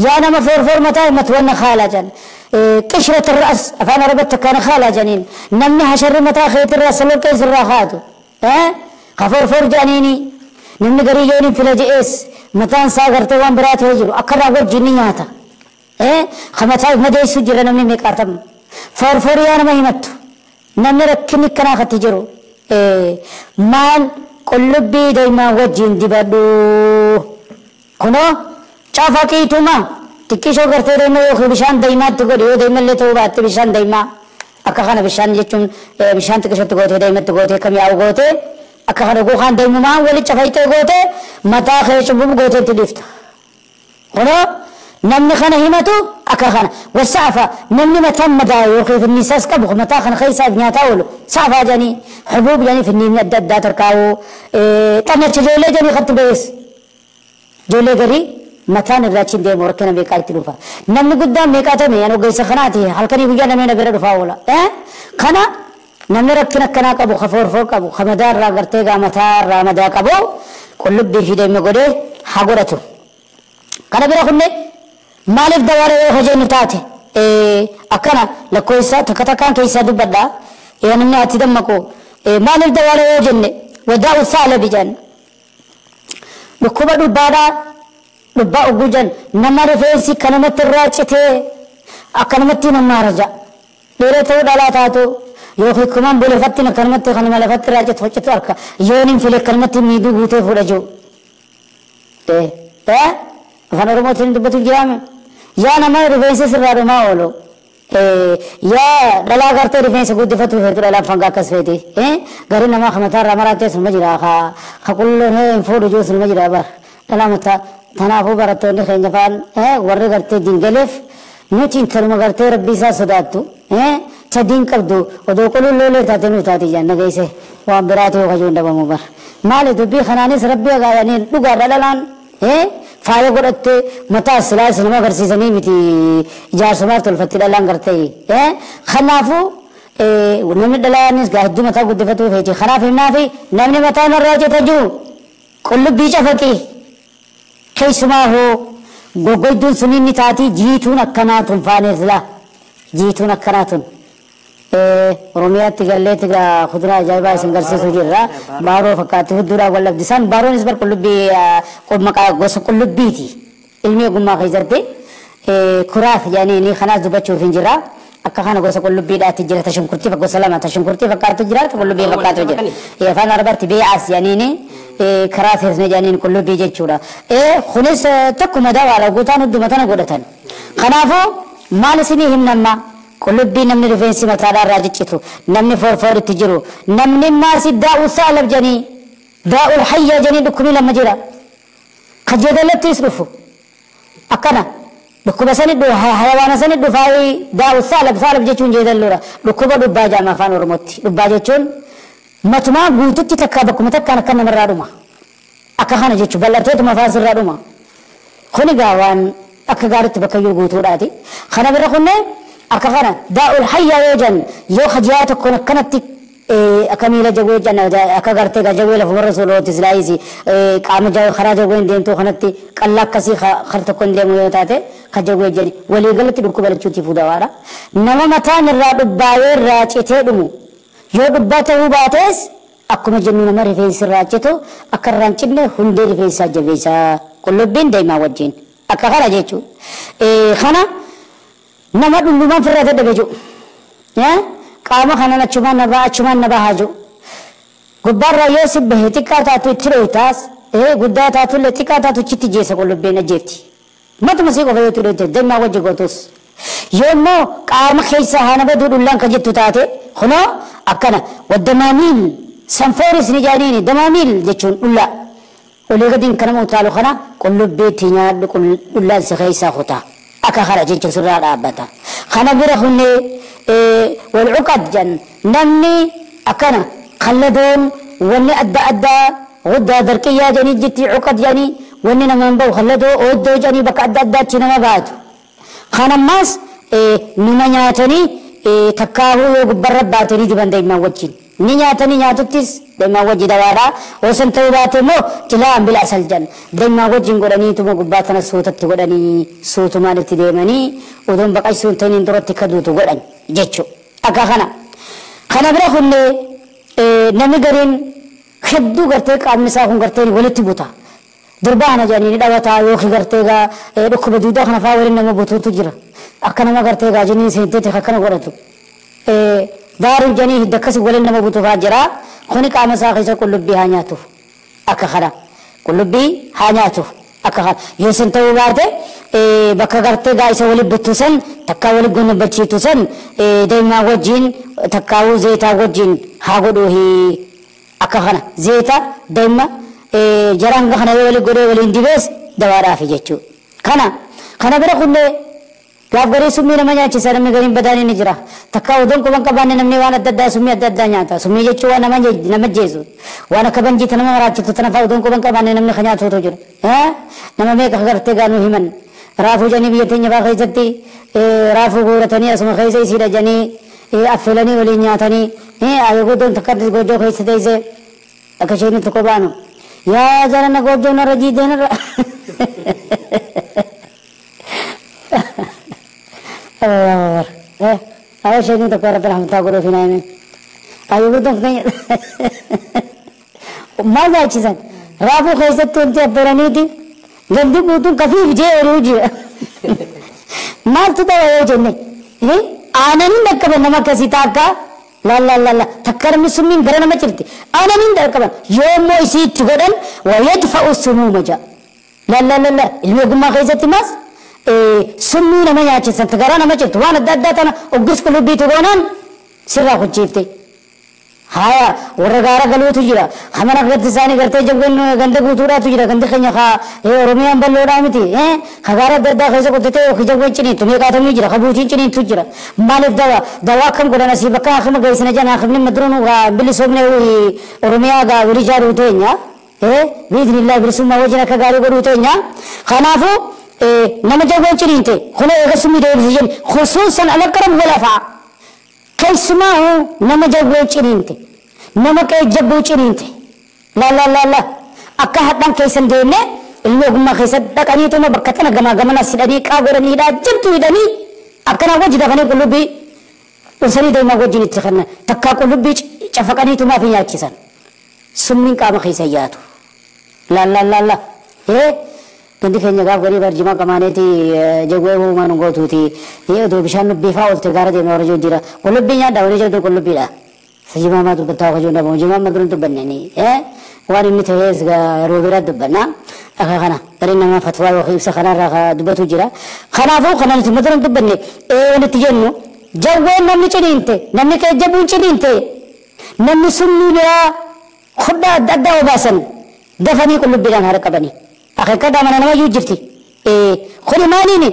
Yaa nama foorfoor mataa himatu wanna haala jaan. قشرة الرأس أفانا ربطت كان خالة جنين نمني حشر متى خيط الرأس لو كيس الراحات ها خفور فور جانيني نمني قريجوني في الجئس متى ساغر توان برات هجرو أكرا وجنياتا خمسة مدي سجل نمني ميكاتم فور فور يانا ما يمت نمني ركني كنا ختجرو مال قلبي دايما وجين دبادو كنو شافاكيتوما xiqqishoo gartee deema yookiin bishaan daa'imaatti godhe yoo daa'imallee ta'uu baatte bishaan daa'imaa akka kana bishaan jechuun bishaan xiqqishootti gootee daa'imatti gootee kam yaa'u gootee akka kana gokaan daa'imumaan walitti cafaytee gootee mataa kee cubbuu gootee itti dhiifta. Kunoo namni kana himatu akka kana wasaafa namni mataan madaa yookiin finniisaas qabu mataa kana keessaaf nyaataa oolu saafaa jedhanii hubuub jedhanii finniinni adda addaa tarkaa'u xannacha ijoollee jedhanii katti bees ijoollee garii. Mataan irraa achiin deemu rakkina meeqaa itti dhufa. Namni guddaan meeqaa ta'e ani ogeessa kanaati halkanii guyyaa namni bira dhufaa oola. Kana namni rakkina akkanaa qabu ka foorfoo qabu ka madaa irraa gartee gaa mataa irraa madaa qabu qullubbii fi deemee godhee haa godhatu. Kana bira kunne maaliif dawaara yoo hojjennu taate akkana lakkoofsa takka takkaan keessaa dubbadhaa namni ati dammaqu maaliif dawaara yoo jenne wadaa'u saala bijaan dhukkuba dhubbaadhaa. Dhubbaa ogujan nama rifeensi kanamatti irraa citee akkanumatti nama raja dhiira ta'uu dhalaa taatu yookiin kumaan bulefatti akkanumatti kanuma lafatti irraa citu hojjetu harka yoon hin file akkanumatti miidhuu guutee fuudha jiru. Afaan Oromootiin dubbatu jiraame yaa nama rifeensi sirraa dhumaa oolu yaa dhalaa gartee rifeensa guddifatu feetu dhalaan fangaa akkas feeti garii namaa kamataa irraa maraatee sunuma jira ka qulloon hin fuudhu jiru sunuma jira bara dhalaa mataa. Kanaafuu barattoonni keenya faan warri gartee diingaleef nuti intaluma gartee rabbii isaa sodaattu sadiin qabdu odoo qulqulloolee taate nuuf taate jaan nageesse waan biraa ta'uu kajuun dhabamu bara. Maali dubbii kanaanis rabbii agaayanii dhugaadha dhalaan faaya godhattee mataa silaas nama agarsiisanii miti ijaarsumaaf tolfatti dhalaan gartee. Kanaafuu namni dhalaanis hedduu mataa guddifatuu feeti. Kanaaf himnaafi namni mataa narraa hojjeta jiru qullubbii cafaqii. Keessumaa hoo goggoyduun sun inni taati jiituun akkanaa tun faanees laa jiituun akkanaa tun. Oromiyaatti galleetti kuduraa ajaa'ibaa isin garsiisuu jirra. Baaroo fakkaatti hudduudhaa wal dhabdisaan baaroonis bar qullubbii maqaa gosa qullubbiiti. Ilmi ogummaa keessatti kuraaf jedhanii ni kanaas dubbachuuf hin jira. Akka kana gosa qullubbiidhaatti jira tashunkurtii gosa lama tashunkurtii fakkaatu jira qullubbii fakkaatu jira. Afaan Arabaatti bee'aas jedhanii karaa feesne jedhaniin qullubbii jechuudha. Kunis tokkuma dawaadha guutaan hunduma tana godhatan. Kanaafuu maal isinii himnamma qullubbii namni rifeensi mataadhaa irraa ciccitu namni foorfooritti jiru namni maasi daa'u saalab jedhanii daa'ul hayyaa jedhanii dhukkubii lama jira. Kajeedalattis dhufu akkana dhukkuba sani hayawaana sani dhufaa daa'u saalab saalab jechuun jeedalloodha. Dhukkuba dhubbaa jedhama afaan Oromootti. Dhubbaa jechuun matumaa guututti takka bakkuma takkaan akka namarraa dhuma. Akka kana jechuun bal'attootuma afaan sirraa dhuma. Kuni gaa waan akka gaariitti bakka iyyuu guutuudhaati. Kana bira kunneen akka kana daa'ul hayyaa yoo jennu yoo hajiyaa tokkoon akkanatti akka miila jagwee jenna akka gartee gaa jagwee lafa warra soolooti silaayisi qaama karaa jagween deemtuu kanatti qallaa akkasii kar tokkoon deemu yoo taate ka jagwee jenni waliigalatti dhukkuba lachuutiif dawaadha. Nama mataan irraa dhubbaayee irraa citee dhumu yoo dhubbaa ta'uu baates akkuma jennu nama rifeensi irraa citu akka irraa hin cinne hundee rifeensaa jabeessaa qullubbiin deemaa wajjin akka kana jechuudha. Kana nama dhullumaan firraa dadhabe jiru. Qaama kanan achumaan na ba'a achumaan na bahaa jiru. Gubbaarraa yoo si bahe xiqqaa taatu itti dhoytaas guddaa taatullee xiqqaa taatu achitti jeessa qullubbiin ajjeefti. Matuma sii qofa yoo itti dhoyte deemaa wajji gootus. Yoo immoo qaama keessa haana baduu dhullaan kan jettu taate kunoo akkana waddamaamiil sanfooris ni jaaniini damaamiil jechuun dhullaa. Olii gadiin kanama utaalu kana qullubbiitti nyaadhu dhullaan si keessaa kutaa. Akka kana jechuun sirraa dhaabbata. Kana bira kunnee walcuqad jan namni akkana Khalladoon wanni adda addaa guddaa darqiyyaa jedhanii jirti cuqad jedhanii wanni namaan bahu khalladoo ooddoo jedhanii bakka adda addaatti nama baatu. Kanammaas nima nyaatanii takkaahuu yoo gubbarra baatanii diban daa'imman wajjin. Ni nyaatanii nyaatuttis daa'imman wajji dawaadha. Osoo ta'uu baate immoo cilaa bila asal jan daa'imman wajjin godhaniituma gubbaa tana suutatti godhanii suutumaan itti deemanii odoon baqaqsuun ta'iniin duratti akka duutu godhan jechuudha. Akka kana. Kana bira kunnee namni gariin hedduu gartee qaamni isaa kun gartee walitti buta. Durbaa kana jedhanii ni dhawataa yookiin gartee gaa dhukkuba duudaa kana fa'aa waliin nama butuutu jira. Akka nama gartee gaa jiniin seenteeti akkana godhatu. Daaruun jedhanii hidda akkasii waliin nama butu fa'aa jira. Kuni qaama isaa keessa qullubbii haa nyaatuuf akka kana. Qullubbii haa nyaatuuf akka kana. Yoo san ta'uu baate bakka gartee gaa isa waliin buttu san takkaa waliin gonnabachiitu san daa'imman wajjin takkaawuu zeetaa wajjin haa godhuuhi akka kana. Zeeta daa'imma jaraan kana yoo waliin godhee waliin dibees dawaadhaafi jechuudha. Kana bira kunnee gaaf garii summii nama nyaachisa namni gariin badaan inni jira. Takka odoon quban qabaanne namni waan adda addaa summii adda addaa nyaata. Summii jechuun waan nama jeesu. Waan akka banjiita nama maraachitu tana fa'aa odoon quban qabaanne namni kan nyaatutu jira. Nama meeqa gartee gaanuu himan. Raafuu jedhanii biyya teenya fa'aa keessatti raafuu guuratanii asuma keessa isiidha jedhanii affeelanii waliin nyaatanii ayyuu takka goojjoo keessa teessee akka isheen tokko baanu. Yaa jarana goojjoo narra jiidee narra. Awak saya ni tak pernah pernah minta guru fina ini. Ayo betul kan? Maza cisan. Rafu khaisat tu inti apa ni ti? Gandhi butuh kafi je ruji. Mal tu dah ayo jenne. Eh? Ananin dak kaban nama kasih taka. La la la la. Takkar misumin gara nama certi. Ananin dak kaban. Yomo isi tugadan wa yadfa'u sumuma ja. La la la la. Ilmu gumma khaisat mas. Summii nama nyaachisan garaa nama jirtu waan adda addaa tana oggus qullubbiitu goonaan sirraa kuchiifte. Haya warra gaara galuutu jira. Hamana gadi isaanii gartee jabgoon ganda guutuudhaatu jira. Gandi keenya kaa Oromiyaan bal'oodhaa miti. Ka gaara adda addaa keessa qottatee yookiin jabgoon ciniintu meeqaatamuu jira. Ka buutiin ciniintu jira. Maaliif dawaa dawaa akkam godhan asii bakka akkama geessina jana akkamni madruun gaa bilisoomne Oromiyaa gaa walii jaaruu teenya. Biiznillaa bilisummaa wajjin akka gaarii godhuu teenya. Kanaafuu nama jawwan ciniinte kuna eega summii deebisi jenni khusuusan alaqaram walafa keessumaa nama jawwan ciniinte nama qeejjabbuu ciniinte la la la la akka hadhaan keessan deemne ilmi ogummaa keessa dhaqaniituma bakka tana gamaa gamana sidhanii qaa godhanii hidhaa jirtu hidhanii akkana wajji dafanii qullubbii unsanii deemaa wajjin itti kennan takkaa qullubbii cafaqaniitumaaf hin nyaachisan summiin qaama keessa yaatu la la la la Gandi keenya gaaf garii barjima qamaaneeti jawwee uumaan gootuuti odoo bishaan nubbii fa'aa oolte gaara deemee warra jiru jira qullubbii nyaadha warri jedhu qullubbiidha. Sajimaa maa dubbataa akka jiru dhabamu jimaa ma durin dubbanneni waan inni ta'ees yeroo biraa dubbanna akka kana gariin nama fatwaa yookiin ibsa kanarraa dubbatu jira. Kanaafuu kana nuti ma durin dubbanne walitti jennu jawween namni ciniinte namni qeejjabuun ciniinte namni summii biraa khuddaa adda addaa obaasan dafanii qullubbiidhaan haala qabanii. Akhirka mana nama yujirti khuni maalini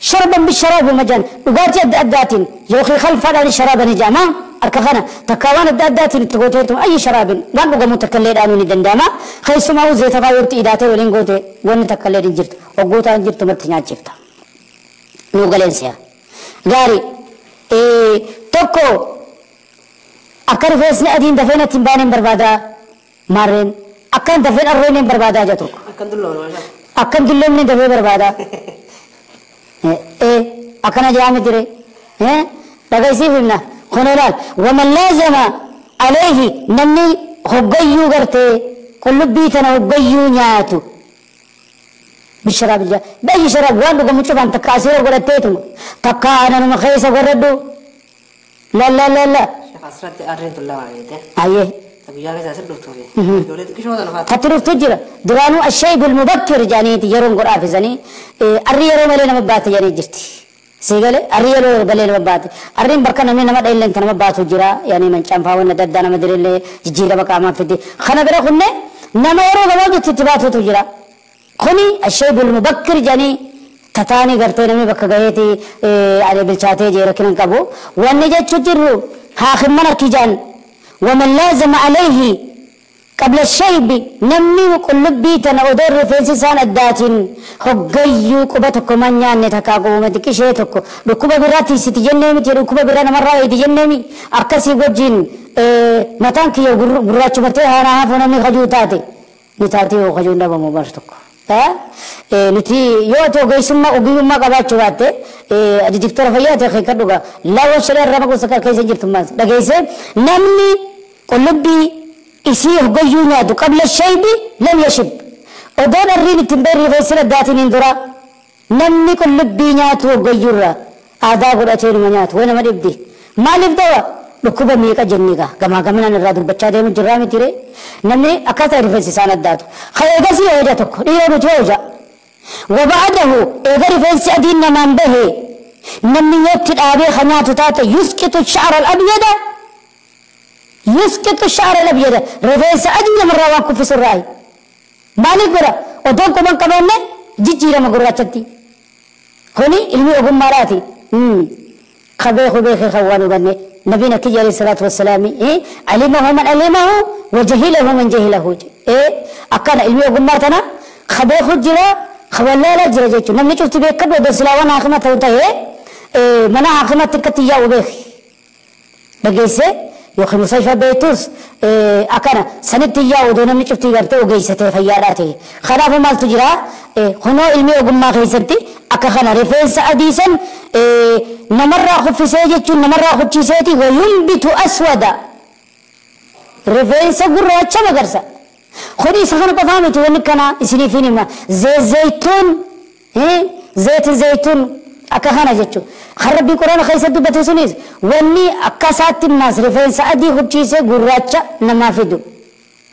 sharban bisharab majan dhugaatii adda addaatiin yookiin khalfaadhaan sharaabani jedhama harka kana takka waan adda addaatiin itti gooteetu ayyi sharaabin waan dhugamu takka illee dhaanuu ni danda'ama keessumaa zeeta fa'aa yooti hidhaatee waliin goote wanni takka illee hin jirtu hoggootaan hin jirtu matti nyaachifta nuu galeensiya gaarii tokko akka rifeensni adiin dafeen ittiin baaneen hin barbaadaa maarreen akkan dafeen arreen hin barbaadaa jedhu tokko. Akkan dulloomne dafee barbaada. Akkana jedhame ture. Dhagaisiif himna. Kun ilaal. Waman laazama alayhi namni hoggayyuu gartee qullubbii tana hoggayyuu nyaatu. Bisharaab ija. Bayyi sharaab waan dhugamu cufaan takka asiira godhatteetuma. Takka aananuma keessa godhadhu. La la la la. Asirratti arreen tullaa jettee. Ayyee. Tatti dhuftu jira. Duraanuu ashaybu almubakkir jedhaniiti yeroon godhaafisanii arri yeroo malee nama baate jedhanii jirti. Siigale arri yeroo malee nama baate. Arriin bakka namni nama dheellente nama baatu jira. Yaani mancaanfaa wanna adda addaa nama dirillee jijjiirama qaamaa fiddi. Kana bira kunne nama yeroo gabaabdutti itti baatutu jira. Kuni ashaybu almubakkir jedhanii tataanii gartee namni bakka gaheeti ani bilchaatee jee rakkina hin qabu. Wanni jechuu jirru haakimman harki jedhan. ومن لازم عليه قبل الشيب نمي وقلبي تنا أدور رفنسي سان الداتين هجيو قبتك من يعني تكاقو متكشيتك ركوب براتي ستجنمي ركوب برانا مرة يتجنمي أكسي وجين متانك يا غراتش متى أنا هفنا من خجوتاتي نتاتي وخجونا بمبارتك ها نتي يوتو جيسما وجيما قباتشواتي دكتور فيا تخي كدوغا لا وشري الربا سكر كيس جبت ماس دغيسه نمني قلبي يسيه جيونادو قبل الشيب لم يشب ودون الرين تنبري فيسر داتين اندرا نمني قلبي نياتو جيورا ادا غداتين منيات وين ما دبدي مالف دوا ركوبة ميكا جنيغا غما غمنا نرادو بچا ديمو جرامي تيري نمني اكاتا ريفنسي ساند داتو خيغسي هوجا تكو ديرو جوجا وبعده اغر ريفنسي ادين نمان به نمني يوتي ابي خنياتو تاتا يسقط الشعر الابيض يسقط الشعر الابيض ريفنسي ادين مره وانكو في سراي مالك برا ودون كمان كمان جيجيرا مغراتتي هوني علمي اوغماراتي خبيخ بيخ خوانو بني نبينا كي عليه الصلاة والسلام إيه علمه من علمه وجهله من جهله إيه أكان علمي وقمرتنا خبيخ جرا خولا لا جرا جيتو نمني شفت بيك قبل بس لا وانا خمت إيه منا خمت كتيا وبيخ بقيسه يوخي مستشفى بيتوس إيه أكان سنتيا ودون نمني شفت يغرته وقيسته فياراته خلاف مال تجرا إيه هنا علمي وقمر خيسرتي أكخنا رفنس أديسا إيه نمر خفسيجة نمر خفسيتي وينبت أسودا رفنس قرة مغرسة خدي سخن بفهمت ونكنا إسني فيني ما زيت زيتون إيه زيت زيتون أكخنا جتشو خربي قرآن خيسة دبتسونيز وني أكاسات الناس رفنس أدي خفسيجة قرة نما فيدو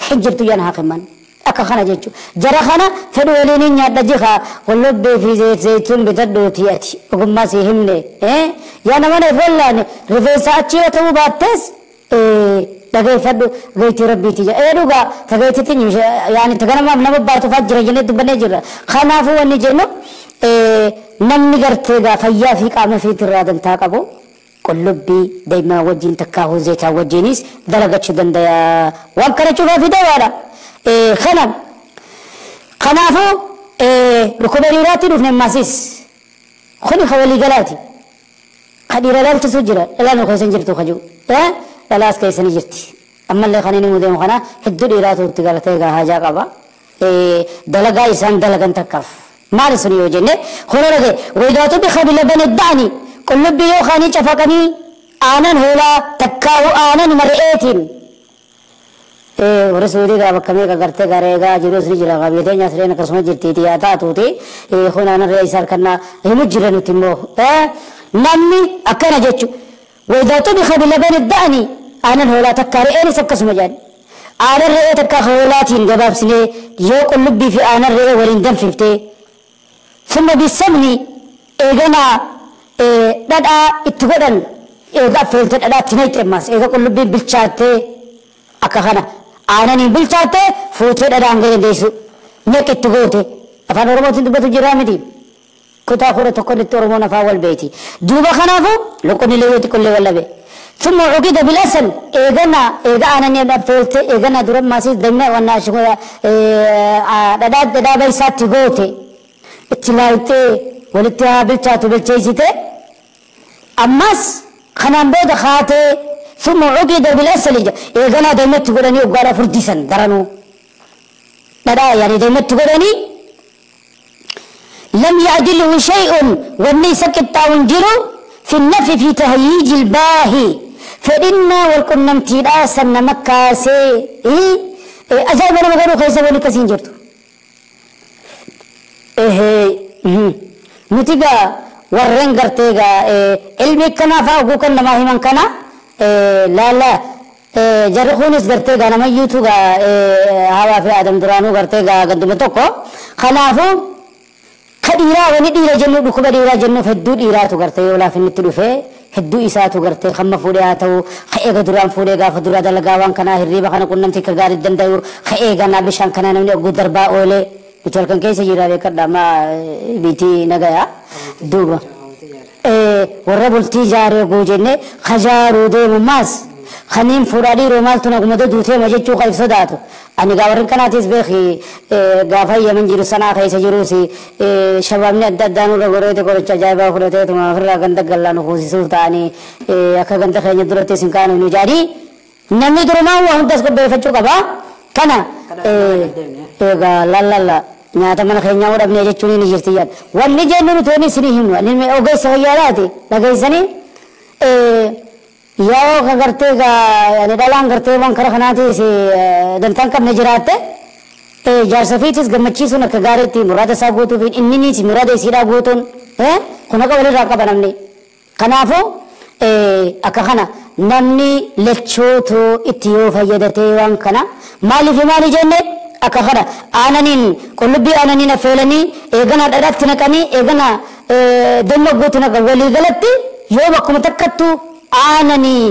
حجرتو ينها كمان أكخنا جتشو جرخنا فدولين نيا قلوب في زيت زيتون بتدو تياتي وقم سيهمني إيه يا نمانة فلان رفيسة أتشي وتو باتس إيه لقي فدو قيت ربي تيجا إيه روجا تقيت تني يعني تكلم ما بنبى باتو فجر جنة تبني جرا خنافو ونجنو إيه نمني قرتيجا فيا في قام في ترادن تاقبو قلوبي دايما وجين تكاهو زيتا وجينيس درجة شدن ديا وانكرتشوفها في دوارة إيه خنم خنافو إيه ركوب ريراتي نفن ماسيس خني خوالي قلاتي خديرة لا تسجرة لا نخوسن جرتو خجو إيه لا أسكيسني جرتي أما اللي خنيني مديم خنا هدو ريراتو تقالتي حاجة قبا إيه دلقا إسان دلقا تكاف ما رسني وجنة خنا رغي ويداتو بخبي لبن الدعني كل بيو خاني شفقني آنن هولا تكاو آنن مرئتين إيه ورسولي का बकमे का करते करेगा जुलूस नहीं जिला का बेटे यहाँ से ना कसम जिरती थी आता तो थी ए खुना ना रे सर करना हिम्मत जिरनु तिम्बो ए नम्मी अकना जेचु وإذا طبخ بلبن الدعني أنا هولا تكاري أنا سب قسم جان أنا الرئة تكا هولاتين جباب سنة يوق اللبي في أنا الرئة ورين دم فيفتي ثم بالسمن إيجنا إيه دادا اتقدن إيجا فلتر دادا تنيت إماس إيجا قلبي بالشاتي أكخنا أنا بالشاتي فوتر دادا أنجلي ديسو نك اتقوتي أفان أورموتين تبتو جرامتي كتا خورة تقول التورمون فاول بيتي دوبا خنافو لقني ليوتي كل ولا بي ثم عقد بالأسل إيجنا إيجا أنا نبى فلت إيجنا درب ماسي دمنا وانا شو دادا دادا بيسات تقوتي اتلايتي ولتها بالشاتو بالشيسيتي أماس خنام بود خاتي ثم عقد بالأسل إيجنا دمت تقولني وقال فرديسن درنو دادا يعني دمت تقولني لم يعدله شيء وليس كالتاونجر في النفي في تهييج الباهي فإن والكنم تيراسا نمكاسي إيه أجاب أنا مغيرو خيسا ولي كسين جرتو إيه نتيجة ورين قرتيغا إيه علمي كنا فاوكو كنا ما هي من كنا إيه لا لا إيه جرخونس قرتيغا نما يوتوغا إيه هوا في آدم درانو قرتيغا قدمتوكو خلافو خديرا وني ديرا جنو دكوبا ديرا جنو فدو ديرا تو غرتي ولا في نتلو في هدو إسا تو غرتي خم فودي آتو خيغا دران فودي غا فدورا دلغا وان كنا هريبا خنا كنن تك غار دندايو خيغا نا بشان كنا نمني غو دربا اولي بتول كان كيس جيرا بكدا ما بيتي نغايا دوبا ايه وربل تجاري غو جنة خجارو دي ماس Kaniin fuudhaa dhiiroo maaltu naguma duutee ma jechuu qayf sodaatu. Ani gaa warri kanaatis beeki gaafa Yaman jiru sanaa keessa jiruus shabaabni adda addaa nurra goreete qoricha ajaa'ibaa fudhateetuma ofirraa ganda gallaa nu kuusisuuf ta'anii akka ganda keenya duratti isin kaanu nu jedhanii namni durumaa waa hundas qopheeffachuu qaba. Kana egaa lallalla nyaata mana keenyaa dhabnee jechuun ni jirti yaad. Wanni jennu nuti wanni isinii himnu ani ogeessa fayyaadhaati dhageessanii yoo ka gartee yani dhalaan gartee waan kara kanaatis dantaan qabne jiraatte jaarsa fiitis gammachiisuun akka gaariitti muraada isaa guutuu fi inninis muraada isiidhaa guutuun kun akka walirraa qaba namni. Kanaafuu akka kana namni lachootu itti yoo fayyadatee waan kana maaliif maali jenne akka kana aananiin qullubbii aananiin affeelanii eegana dhadhaatti naqanii eegana damma guutuu naqan walii galatti yoo bakkuma takkattu aananii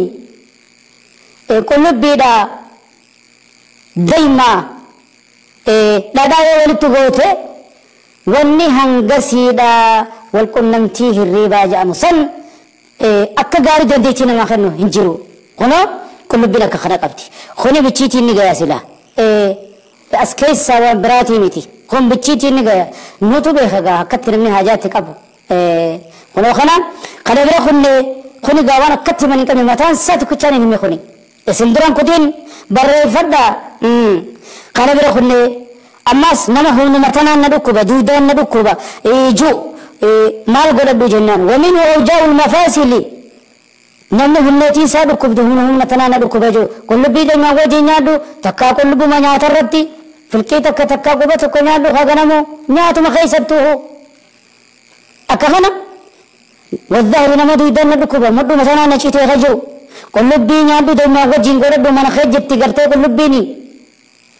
qullubbiidha damma dhadhaa yoo walitti goote wanni hangasiidha wal qunnamtii hirriibaa jedhamu san akka gaarii dandeettii namaa kennu hin jiru. Kunoo qullubbiin akka kana qabdi. Kuni bichiitiin ni gaya sila. As keessaa waan biraatii miti. Kun bichiitiin ni gaya. Nutu beeka gaa akkatti namni haajaatti qabu. Kunoo kana kana bira kunne kuni gaa waan akkatti himan hin qabne mataan isaa tokkichaan hin hime kuni. Isin duraan kutiin barreeffadhaa. Kana bira kunne ammas nama humnuma tanaan na dhukkuba duudaan na dhukkuba ijuu maal godhadhu jennaan wamin awjaa'ul mafaasili namni humnootiin isaa dhukkubdu humna tanaan na dhukkuba jiru qullubbii dammaa wajjin nyaadhu takkaa qullubbuma nyaata irratti filqii takka takkaa quba tokko nyaadhu haganamu nyaatuma keessattuu akka kana والظهر nama duudaan na dhukkuba mudhuma tanaan na citee ka jiru qullubbii nyaadhu dammaa wajjin godhadhu mana keejjitti gartee qullubbiini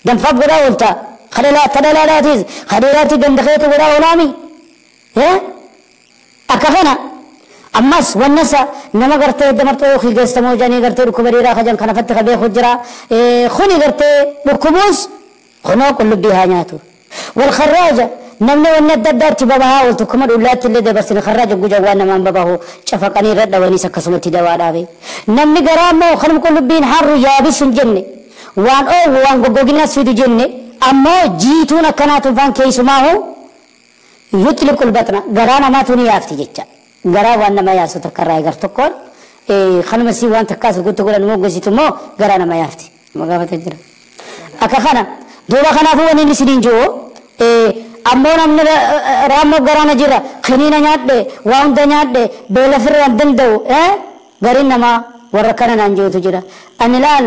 danfaaf godhaa oolta kadhalaadhaatis kadheeraatti dandakeetu godhaa oolaami akka kana ammas wannasa nama gartee damartoo yookiin geessamoo jedhanii gartee dhukkuba dhiiraa kajan kana fatti kabeeku jira kuni gartee dhukkubuus kunoo qullubbii haa nyaatu. Walkharraaja namni wanni adda addaatti babahaa ooltu kuma dhullaatti illee dabarsine kharraaja guja waan namaan babahu cafaqanii irra dhawaniis akkasumatti dawaa dhaabe. Namni garaa immoo kanuma qullubbiin harru yaabisu hin jenne waan oowwu waan goggoginaas fidu jenne ammoo jiituun akkanaatu faan keessumaahu يطلق البطن غرانا ما توني يافتي جتا غرا وانا ما ياسو تكراي غر تكون خنم سي وان تكاس قلت تقول انه غزيت مو غرانا ما يافتي ما غافت جرا اكا خنا دوبا خنا فو وني سنين جو امونا من رامو غرانا جرا خنينا نياد وان دنياد بيلفر دندو غرينا ما وركنا نانجو تجرا انلال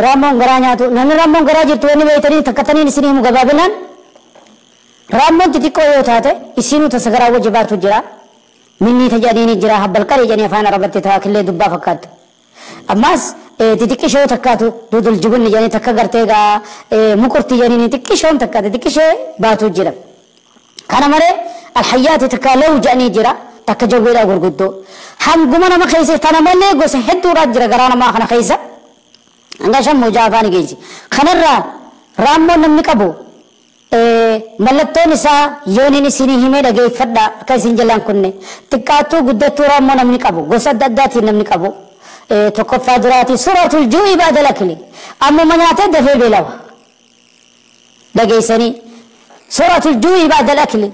رامو غرانا تو نن رامو غرا جرت وني بيتني تكتني سنين مغبابلان Raammoon xixiqqoo yoo taate isinuu tasagaraa wajji baatu jira. Minni tajaajilni jira habbalqaree jedhanii afaan arabatti taakillee dubbaa fakkaattu. Ammas xixiqqishoo takkaatu dudul jibunni jedhanii takka gartee gaa mukurtii jedhanii xixiqqishoon takkaate xixiqqishee baatu jira. Kana malee alhayyaati takka law jedhanii jira takka jawweedhaa gurguddoo. Hanguma nama keessa tana malee gosa hedduudhaa jira garaa namaa kana keessa. Hanga shan moojaa afaan geessi. Kanarraa raammoon namni qabu mallattoon isaa yooniin isinii himee dhageeffadha akka isin jalaan kunne xiqqaattuu guddattuu raammoo namni qabu gosa adda addaatiin namni qabu tokkoffaa duraati suratul juu'i ba'da lakli ammuma nyaatee dafee beelawa dhageessanii suratul juu'i ba'da lakli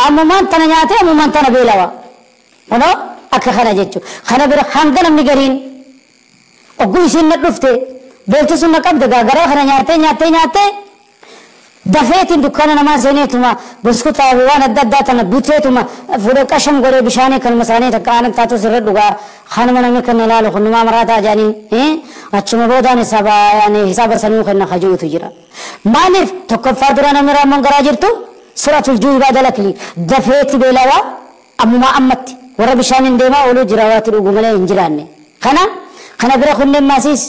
ammumaan tana nyaatee ammumaan tana beelawa kunoo akka kana jechuudha kana bira hanga namni gariin ogguu isin na dhufte beelti sun na qabda garaa kana nyaatee nyaatee nyaatee dafeetiin dukkaana namaa seeneetuma buskutaa fi waan adda addaa tana buteetuma fuudhee qasham godhee bishaanii kanuma isaanii takka aanan taatus irra dhugaa kanuma namni kan ilaalu kunumaa maraataa jedhanii achuma boodaan hisaaba sanuu kenna kajuutu jira. Maaliif tokkoffaa dura namni raammoon garaa jirtu suratul juu'i ba'da lakli dafeeti beelawaa ammumaa ammatti warra bishaaniin deemaa ooluu jira waati dhugu malee hin jiraanne. Kana kana bira kunneen maasiis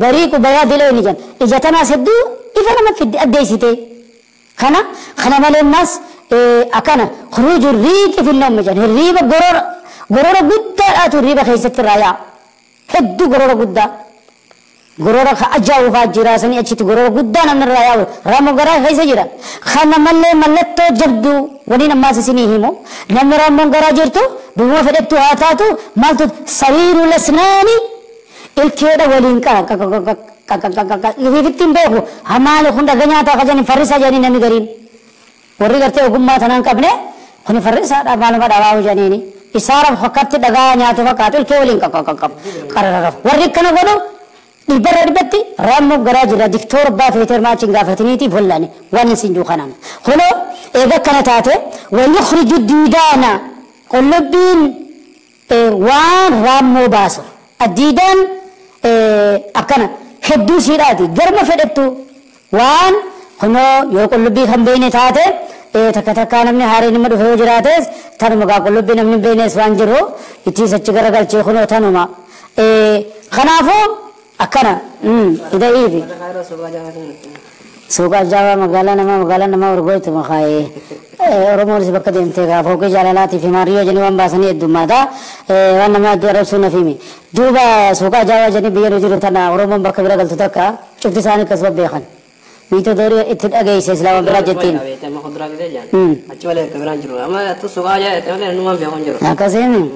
bariiqu bayaadilee ni jedhan ija tanaas hedduu ifa nama fidde addeessite kana kana malee ammas akkana khuruuju riiqi fi nawm jedhan hirriiba gorora gorora guddaadhaatu hirriiba keessatti irraa yaa'a hedduu gorora guddaa gorora ka ajaa'u jira sanii achitti gorora guddaa namni irraa yaa'u raammoo garaa keessa jira kana malee mallattoo jabduu waliin ammaas isinii himu namni raammoon garaa jirtu bifuma fedhattu haa taatu maaltu sariiru lasnaani Ilkeedha waliin qara ittiin beeku hamaali kun dhaga nyaataa kajani farrisaa jedhanii namni gariin warri gartee ogummaa tanaan qabne kuni farrisaadha maaluma dhabaa jedhaniini isaara fakkatti dhagaa nyaatu fakkaatu ilkee waliin qarararaf warri akkana godhu dhibbarra dhibbatti raammoo garaa jira diktoor abbaa feeteer maachiin gaafatiniitiif wallaani waan isin jiru kanaan kunoo eega akkana taate wayukhriju diidaana qullubbiin waan raammoo baasu addiidaan akkana hedduu siidhaati garma fedhattu waan kunoo yoo qullubbii kan beeyne taate takka takkaa namni haareen nama dhufe yoo jiraates tanuma gaa qullubbii namni beeynes waan jiru ittiis achi garagalchee kunoo tanuma kanaafuu akkana ida'iifi suuqa ajaa'ibaa magaalaa namaa urgooytu makaayee Oromoonis bakka deemtee gaa fooqii jaalalaatii fi maariyyoo jedhanii waan baasanii heddummaata waan nama hedduu arrabsuu na fimi duuba suuqa ajaa'ibaa jedhanii biyya nu jiru tana Oromoon bakka bira galtu takka cufti isaanii akkasuma beekan miitoo doorii itti dhageesse islaama biraa jettiin. Akkasiin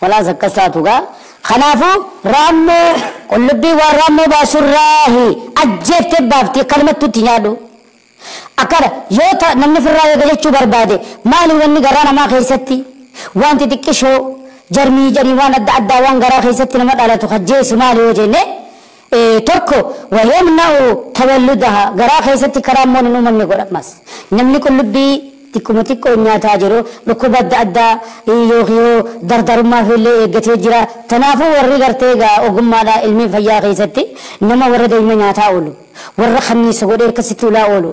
walaas akkas taatu gaa kanaafuu raammoo qullubbii waan raammoo baasurraahi ajjeeftee baafti akkanumatti itti nyaadhu. Akkana yoo namni firraa eega jechuu barbaade maali wanni garaa namaa keessatti wanti xiqqishoo jarmii jedhanii waan adda addaa waan garaa keessatti nama dhalatu hajjeessu maali yoo jenne tokko wayamna'u tawalludaha garaa keessatti karaa immoo hin uumamne godhamas namni qullubbii xiqquma xiqqoo nyaataa jiru dhukkuba adda addaa yookiin dardarummaa illee eeggatee jira kanaafuu warri gartee egaa ogummaadha ilmi fayyaa keessatti nama warra daa'ima nyaataa oolu warra kanniisa godhee akkasitti ulaa oolu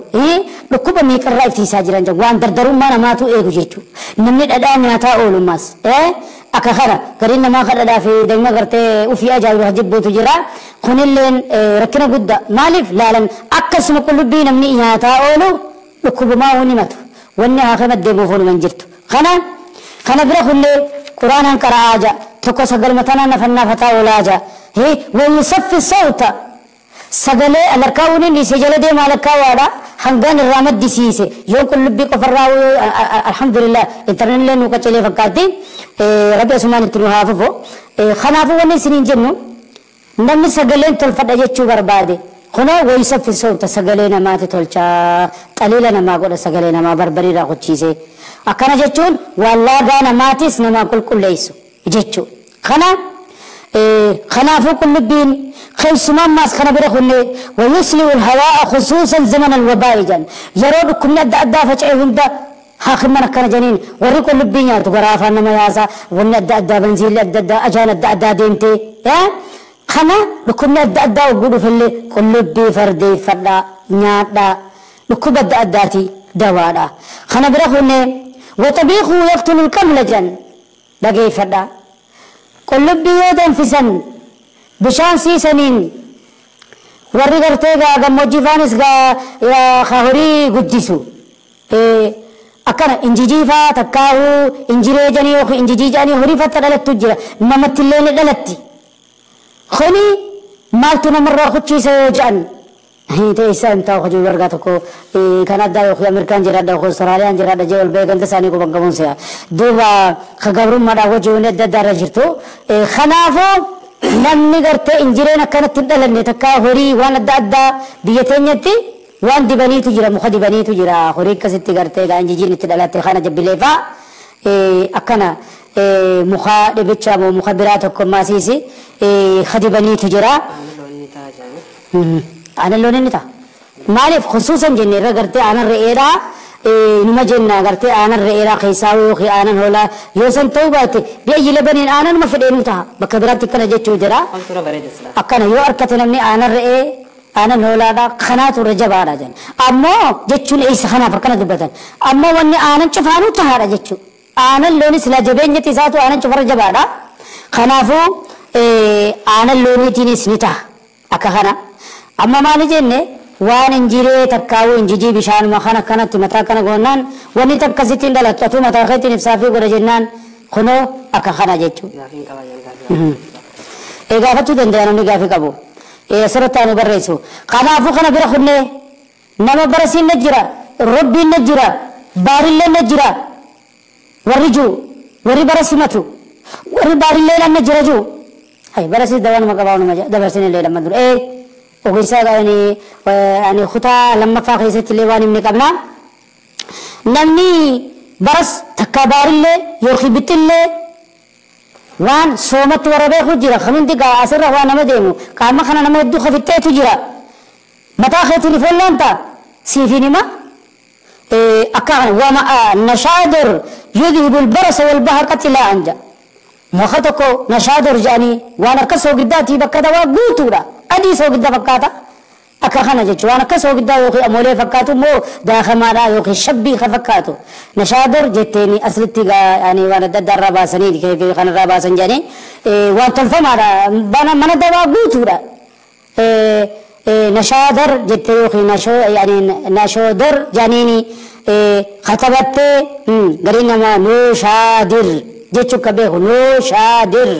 dhukkuba meeqarraa ittisaa jiran waan dardarummaa namaatu eegu jechuudha namni dhadhaa nyaataa oolu mas akka kana gariin namaa kan dhadhaa fi daa'ima gartee ufii ajaa'iba jibbuutu jira kunilleen rakkina guddaa maaliif laalan akkasuma qullubbii namni nyaataa oolu dhukkubumaa waan himatu wanni haakama deemuuf oolu hin jirtu kana bira kullee quraanaan qara'aa jaa tokko sagalma tanaan nafannaa fataa oolaa jaa wayusaffi sawta sagalee alakkaawuun inni isa jala deema alakkaawaadha hangaan irraa maddisiise yoo qullubbii qofarraa alhamdulillah intarneetillee nu qacelee fakkaatti rabbi asumaan itti nu haafufu kanaafuu wanni isiniin jennu namni sagaleen tolfadha jechuu barbaade kunoo wayusaffi sawta sagalee namaati tolchaa xaliila namaa godha sagalee namaa barbariirraa qochiise akkana jechuun waan laagaa namaatis namaa qulqulleessu jechuu kana kanaafuu qullubbiin keessumaa ammaas kana bira kunne wayusliu alhawaa'a khusuusan zaman alwabaa'i jedhan yeroo dhukkubni adda addaa faca'e hunda haakiman akkana janiin warri qullubbii nyaatu garaa afaan nama yaasa wanni adda addaa banziilli adda addaa ajaan adda addaa deemtee kana dhukkubni adda addaa ogguu dhufillee qullubbii fardeeffadhaa nyaadhaa dhukkuba adda addaati dawaadha kana bira kunne waxabiiquu yaqtulu lqamla jedhan dhageeffadhaa qullubbii yoo danfisan bishaan siisaniin warri gartee gaa gammoojjii faanis gaa horii guddisu akkana injijii faa takkaahuu injiree jedhanii yookiin injijii jedhanii horii fatta dhalattu jira namatti illee ni dhalatti kuni maaltu namarraa kuchiisa yoo jedhan ta'e hin ta'u hojii wargaa tokko kan addaa yookiin Ameerikaan jiraadha yookiin Austraaliyaan jiraadha jee ol ba'ee ganda isaanii quban qabuun si'a duuba ka gabrummaadhaan hojii adda addaa irra jirtu kanaafuu namni gartee injireen akkanatti hin dhalanne takka horii waan adda addaa biyya teenyatti waan dibaniitu jira muka dibaniitu jira horii akkasitti gartee gaa injijiin itti dhalatte kana jabbilee fa'a akkana muka dhibicha moo muka biraa tokko maasiisi kadibaniitu jira. Aannan loonii ni ta'a. Maaliif khusuusan jenne irra gartee aannan re'eedhaa numa jenna gartee aannan re'eedhaa keessaa yookiin aannan hoolaa yoo san ta'uu baate biyyi labaniin aananuma fedheenuu ta'a bakka biraatti akkana jechuu jira. Akkana yoo harkate namni aannan re'ee aannan hoolaadhaa kanaatu irra jabaadha jenna. Ammoo jechuun eessa kanaaf akkana dubbatan ammoo wanni aannan cufaanuu tahaadha jechuudha. Aannan loonis silaa jabeenyatti isaatu aannan cufarra jabaadha. Kanaafuu aannan looniitiinis ni ta'a akka kana. Amma maali jenne waan injiree takkaawuu injijii bishaanuma kana kanatti mataa kana goonaan wanni takkasitti hin dhalattu atuu mataa keetiin ibsaa fi godha jennaan kunoo akka kana jechuudha. Gaafachuu danda'a namni gaafii qabu. Asirratti aanu barreessu. Kanaafuu kana bira kunnee nama barasiin na jira, robbiin na jira, baarillee na jira, warri jiru, warri bara simatu, warri baarillee na jira jiru. Hay barasis dawaan ma qabaa nama dabarsin illee lama dura. Ogeessa ani kutaa lammaffaa keessatti illee waan himne qabna. Namni baras takka baarillee yookiin bixxillee waan soomatti warra beeku jira. Kan hundi asirra waan nama deemu qaama kana nama hedduu kafixxeetu jira. Mataa keetiin ifollaanta siifin hima. Akka kana wama nashaadur yudhibu albarasa walbahaqa tilaa'an jedha. Muka tokko nashaadur jedhanii waan akka soogiddaati bakka dawaa guutuudha. Adii soogidda fakkaata. Akka kana jechuun waan akka soogiddaa yookiin amoolee fakkaatu immoo daakamaadha yookiin shabbii kan fakkaatu. Nashaadur jetteeni aslitti waan adda addaa irraa baasanii kanarraa baasan jedhanii waan tolfamaadha. Mana dawaa guutuudha. Nashaadur jettee yookiin nashoodor jedhaniini katabattee garii namaa nooshaadir jechuun ka beeku nooshaadir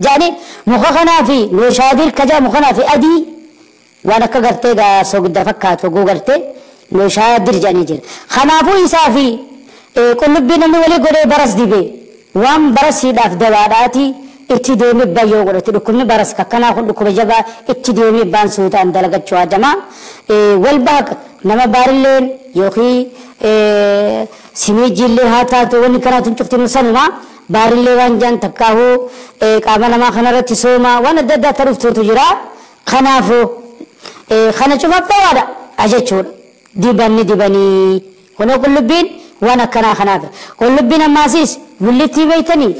jedhanii muka kanaa fi nooshaadir kaja muka kanaa fi adii waan akka gartee soogidda fakkaatu oguu gartee nooshaadir jedhanii jira. Kanaafuu isaa fi qullubbii namni walii godhee baras dibee waan barasiidhaaf dawaadhaati itti deemee bayyoo godhate dhukkubni baras kakkanaa kun dhukkuba jabaa itti deemee baan suutaan dalagachuu hajamaa. Wal baqa nama baarilleen yookiin simiijjiillee haa taatu wanni kanaatu cuftinu sanuma baarillee waan jaan takkaahuu qaama namaa kanarratti sooma waan adda addaa ta'uuftuutu jira. Kanaafuu kana cufaaf dawaadha jechuudha. Dibanni dibanii kunoo qullubbiin waan akkanaa kanaaf. Qullubbiin ammaasiis bullittii beeytanii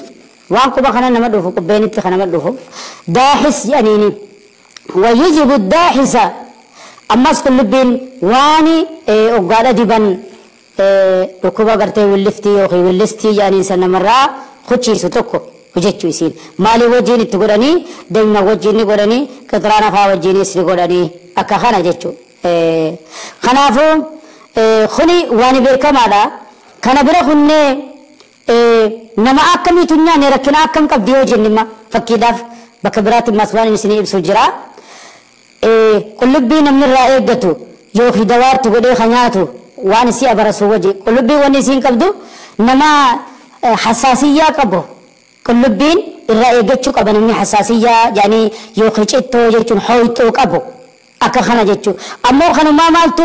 waan quba kana nama dhufu qubbeenitti kana nama dhufu daaxis jedhaniini wayijibu daaxisa ammas qullubbiin waan oggaadha diban dhukkuba gartee williftii yookiin willistii jedhaniin san namarraa kuchiisu tokko hojjechuu isiin maalii wajjiin itti godhanii damma wajjiin ni godhanii qixiraan afaa wajjiinis ni godhanii akka kana jechuudha. Kanaafuu kuni waan beekamaadha. Kana bira kunnee nama akkamiitu nyaanne rakkina akkam qabdi yoo jenne fakkiidhaaf bakka biraatti ammas waan isin ibsu jira. Qullubbii namni irraa eeggatu yookiin dawaartu godhee kan nyaatu waan isii abarasu wajji qullubbii wanni isiin qabdu nama hasaasiyyaa qabu qullubbiin irraa eeggachuu qaba namni hasaasiyyaa yaani yookiin cittoo jechuun hooyxoo qabu. Akka kana jechuudha. Ammoo kanumaa maaltu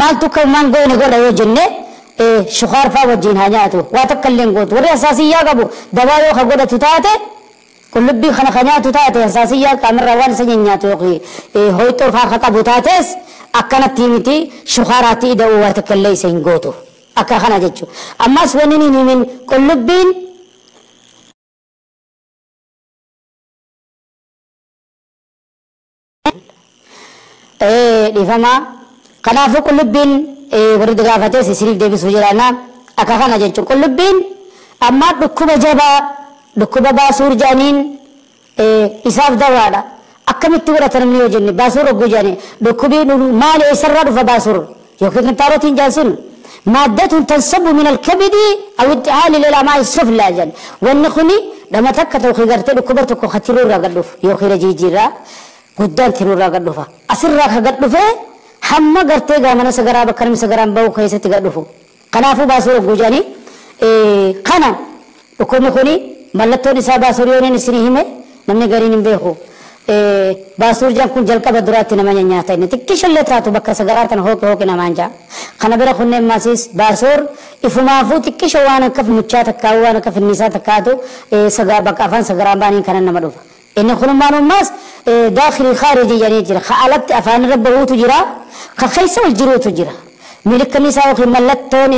maaltu kanumaan goone godha yoo jenne shukaar faa wajjin haa nyaatu waa takka illee gootu warri hasaasiyyaa qabu dawaa yoo ka godhatu taate qullubbii kana ka nyaatu taate hasaasiyyaa qaamarraa waan isa nyaatu yookiin hooyxoo faa ka qabu taates akkanatti miti shukaaraatti ida'uu waa takka illee isa hin gootu akka kana jechuudha. Ammas wanni hin himin qullubbiin dhiifama. Kanaafuu qullubbiin warri gaafates isiniif deebisuu jiraanna akka kana jechuun qullubbiin amma dhukkuba jabaa dhukkuba baasuur jedhaniin isaaf dawaadha. Akkamitti godhata namni yoo jenne baasuur hogguu jedhanii dhukkubii maali eessarraa dhufa baasuur yookiin kintaarotiin jedhan sun maaddatun tansabu min alkabidi aw ittihaali lilaamaa suflaa jedhan wanni kuni dhama takka ta'u gartee dhukkuba tokko katiruurraa gad dhufu yookiin rajiijiirraa guddaan tiruurraa gad dhufa asirraa ka gad dhufee hamma gartee gaamana sagaraa bakka namni sagaraan bahu keessatti gad dhufu. Kanaafuu baasuur hogguu jedhanii kana dhukkubni kuni mallattoon isaa baasuur yoo inni isinii hime namni gariin hin beeku. Baasuur jedhan kun jalqaba duraatti nama nyaata inni xiqqishallee taatu bakka sagaraa tana hooqe hooqe namaan ja'a. Kana bira kunneen maasiis baasuur ifumaafuu xiqqisha waan akka muchaa takkaa'u waan akka finniisaa takkaatu bakka afaan sagaraan baaniin kana nama dhufa. Inni kunumaan ammas daakhilii khaarijii jedhanii jira. Ka alatti afaan irra bahuutu jira. Ka keessa ol jiruutu jira. Milikkanni isaa yookiin mallattoon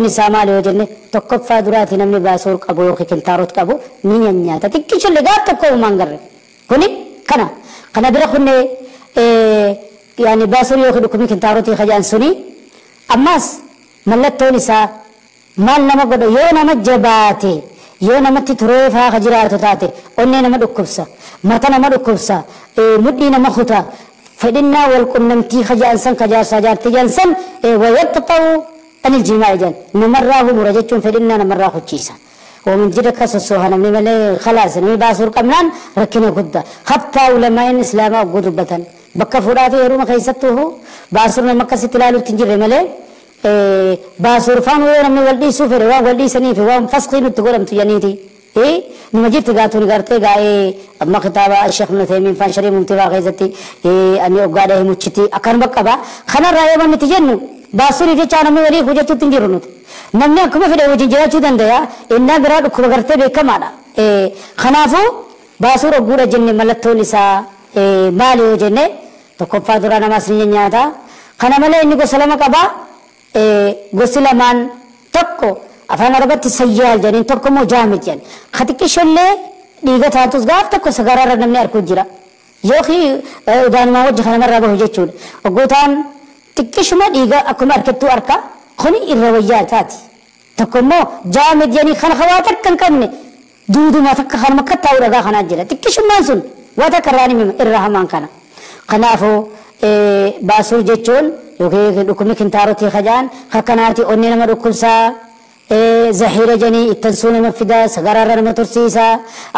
isaa maali yoo jenne tokkoffaa duraati namni baasuur qabu yookiin kintaarot qabu ni nyaata. Xiqqishallee gaaf tokko uumaan garre. Kuni kana. Kana bira kunne yaani baasuur yookiin dhukkubni kintaarotii kajaan suni ammas mallattoon isaa maal nama godha yoo nama jabaate yoo namatti turee faa ka jiraatu taate onnee nama dhukkubsa mata nama dhukkubsa mudhii nama kuta fedhinnaa wal qunnamtii kajaan san kajaarsaa jaartii jaan san wayatta'u anil jimaa jaan namarraa humura jechuun fedhinnaa namarraa hucciisa. ومن جرك سوسوها نمني ملي خلاص نمني باسور قمنان ركنا قدا حتى علماء الإسلام قدبة بكا فراتي هروما خيستوه باسور مكة ستلالو تنجر ملي باسور فان ويا نمني ولدي سوفر وان ولدي سنيف وان فسقين تقولم تجنيتي Nima jirti gaatuun gartee gaa'ee amma kitaaba Sheekh Ibn Uthaymin faan sharii mumtibaa keessatti ani oggaadha himuchitti akkanuma qaba. Kanarraa yoo nuti jennu baasuun jecha namni walii hojjechuutti hin jiru nuti. Namni akkuma fedhe wajjin jiraachuu danda'a. Innaa biraa dhukkuba gartee beekamaadha. Kanaafuu baasuu dhogguudha jenne mallattoon isaa maali yoo jenne tokkoffaa dura namaas ni nyaata. Kana malee inni gosa lama qaba. Gosi lamaan tokko afaan arabatti sayyaal jedhaniin tokko immoo jaamid jedhan. Ka xiqqishollee dhiiga taatus gaaf tokko sagaraarra namni arguu jira. Yookiin udaanumaa wajji kanamarraa bahu jechuudha. Oggootaan xiqqishuma dhiiga akkuma harkattuu harka kuni irra wayyaa taati. Tokko immoo jaamid jedhanii kana waa takka hin qabne duuduma takka kanuma akka taa'u dhagaa kanaa jira. Xiqqishummaan sun waa takka irraa ni irra hamaan kana. Kanaafuu baasuu jechuun yookiin dhukkubni kintaarotii kajaan kakkanaati onnee nama dhukkubsaa zahira janii ittansuu nama fida sagaraarra nama tursiisa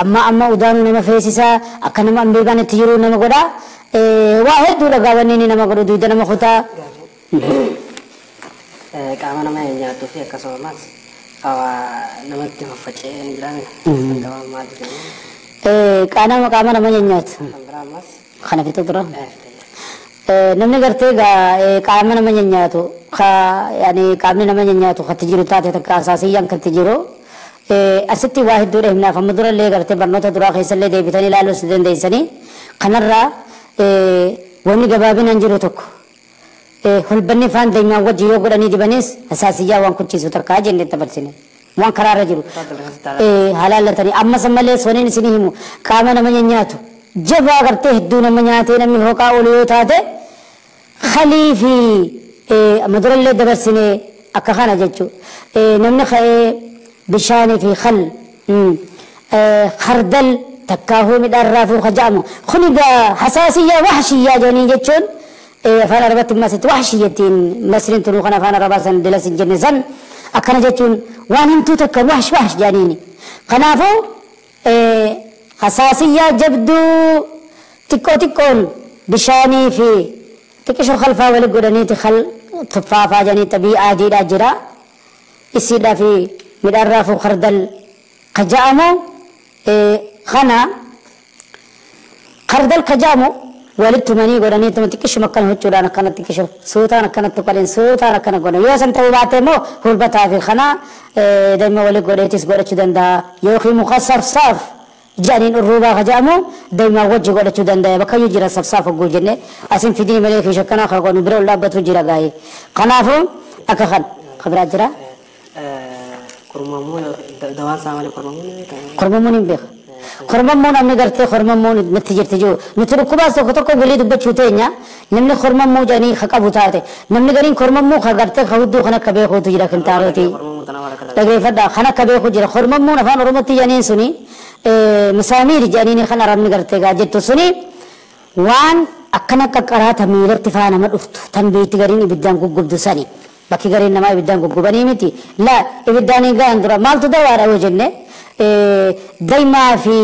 amma amma udaanuu nama feesisa akka nama ambeebaan itti jiru nama godha waa hedduu dhagaa wanni inni nama godhu duuda nama kutaa. Qaama nama nyaatuu fi akkasumas namatti faffaca'ee hin jiraame dawaan maal jedhamu? Qaama nama nyaatu. Kan biraa ammas. Kana fixuu dura. Namni gartee qaama nama nyaatu qaamni nama nyaatu katti jiru taate takka asaasiyyaan katti jiru asitti waa hedduudha himnaaf amma durallee gartee barnoota duraa keessallee deebitanii ilaaluu si dandeessanii kanarraa wanni gabaabinaan jiru tokko hulbanni faan deemaan wajji yoo godhanii dibanis asaasiyyaa waan kuchiisu takkaa jennee dabarsine waan karaarra jiru halaallatanii ammas ammallee soniin isinii himu qaama nama nyaatu jabaa gartee hedduu nama nyaatee namni hoqaa oolu yoo taate خلي في مدر اللي دبرسني أكخانة جتشو نمني خي بشاني في خل خردل تكاهو من الرافو خجامو خنقا حساسية وحشية جوني جتشون فانا ربط ما ست وحشيتين مسرين تروخنا فانا رباسن دلسن جنزن أكخانة جتشون وان انتو تكا وحش وحش جانيني قنافو حساسية جبدو تكو تكون بشاني في تكشو خلفا ولا قرني تخل تفافا جاني طبيعة جيدا جرا إسيدا في مدرف خردل قجامو خنا خردل قجامو ولدت مني قرني تم تكشو مكان هجورانا كانت تكشو سوتانا كانت تقولين سوتانا كانت قرني يوسن توباته مو هو بتا في خنا دايما ولد قريتس قريتش دندا يوخي مخصف صاف جانين الروبا خجامو دايما وجه قريتش دندا بكا يجرا صف صاف وجنة أسين في دين ملك شكنا خلقون برو لا بتو جرا جاي قنافو أكخن خبرات جرا كرمامون دوان سامالي كرمامون كرمامون بيخ خرمامون أمني قرتي خرمامون نتيجة تجو نتركوا بس وقتكم قولي دب شوتينيا نمني خرمامون جاني خكابو تاتي نمني قرين خرمامون خقرتي خودو خنا كبيه خودو جرا كنتاروتي تغري فدا خنا كبيه خود جرا خرمامون أفان رمتي جاني سني مسامير جاني خنا رمني قرتي قاجت سني وان أكنا كقرات ميل ارتفاع نمر أفت تنبيت قرين بدان قب دساني باقي قرين نما بدان قبني متي لا بداني قاندرا مال تدور أو جنة دايما في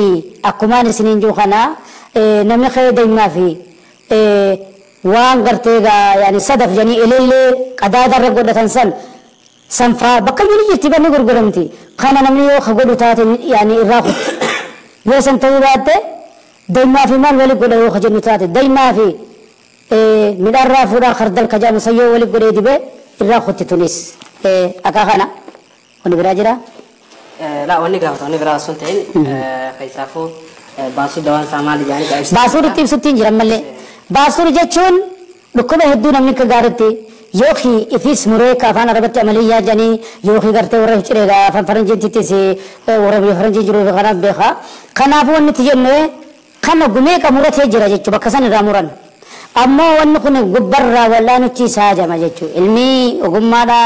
أكمان سنين جو خنا نمني خير دايما في وان قرتيغا يعني صدف جاني إلي قدادة رقودة تنسن سنفا بقى يلي تبني قرقرمتي خنا نمني يو خقودو تاتي يعني الراخد يوسن توباتي دايما في مال ولي قوله يو خجنو تاتي دايما في من الرافورا خردل كجام سيو ولي قوله دي بي الراخد تونس أكا خنا ونبراجرا لا وني قافت وني برا سنتين خيسافو باسو دوان سامالي جاني باسو رتيب ستين جرا ملي باسو جچون ركوبه هدو نمني كغارتي يوخي إفيس مريكا فانا ربط عملية جاني يوخي غرتي ورا هجريغا فان فرنجي تيتي ورا فرنجي جرو غنا بخا خنافو نتيجه خنا غميكا مرت هجرا جچو بكسن راموران أما ونكون غبرة ولا نتي ساجما جچو علمي وغمادا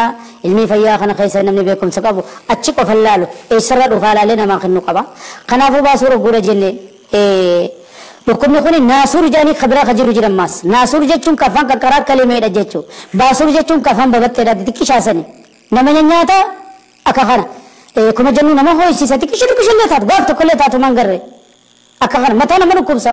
علمي فيا خنا خيسا نمني بكم سقابو أتشكو فلالو إسرة رفالا لنا ما خنو قبا خنافو باسور غورا جنة ركوب نكوني ناسور جاني خبرة خجرو جرام ماس ناسور جچون كفان كقرا كلمة جچو باسور جچون كفان ببت رد تكي شاسني نمني نياتا أكخنا كم جنو نما هو إيش ساتي كشلو كشلو تات غاف تكله تاتو مانغره أكخنا متى نمنو كوبسا.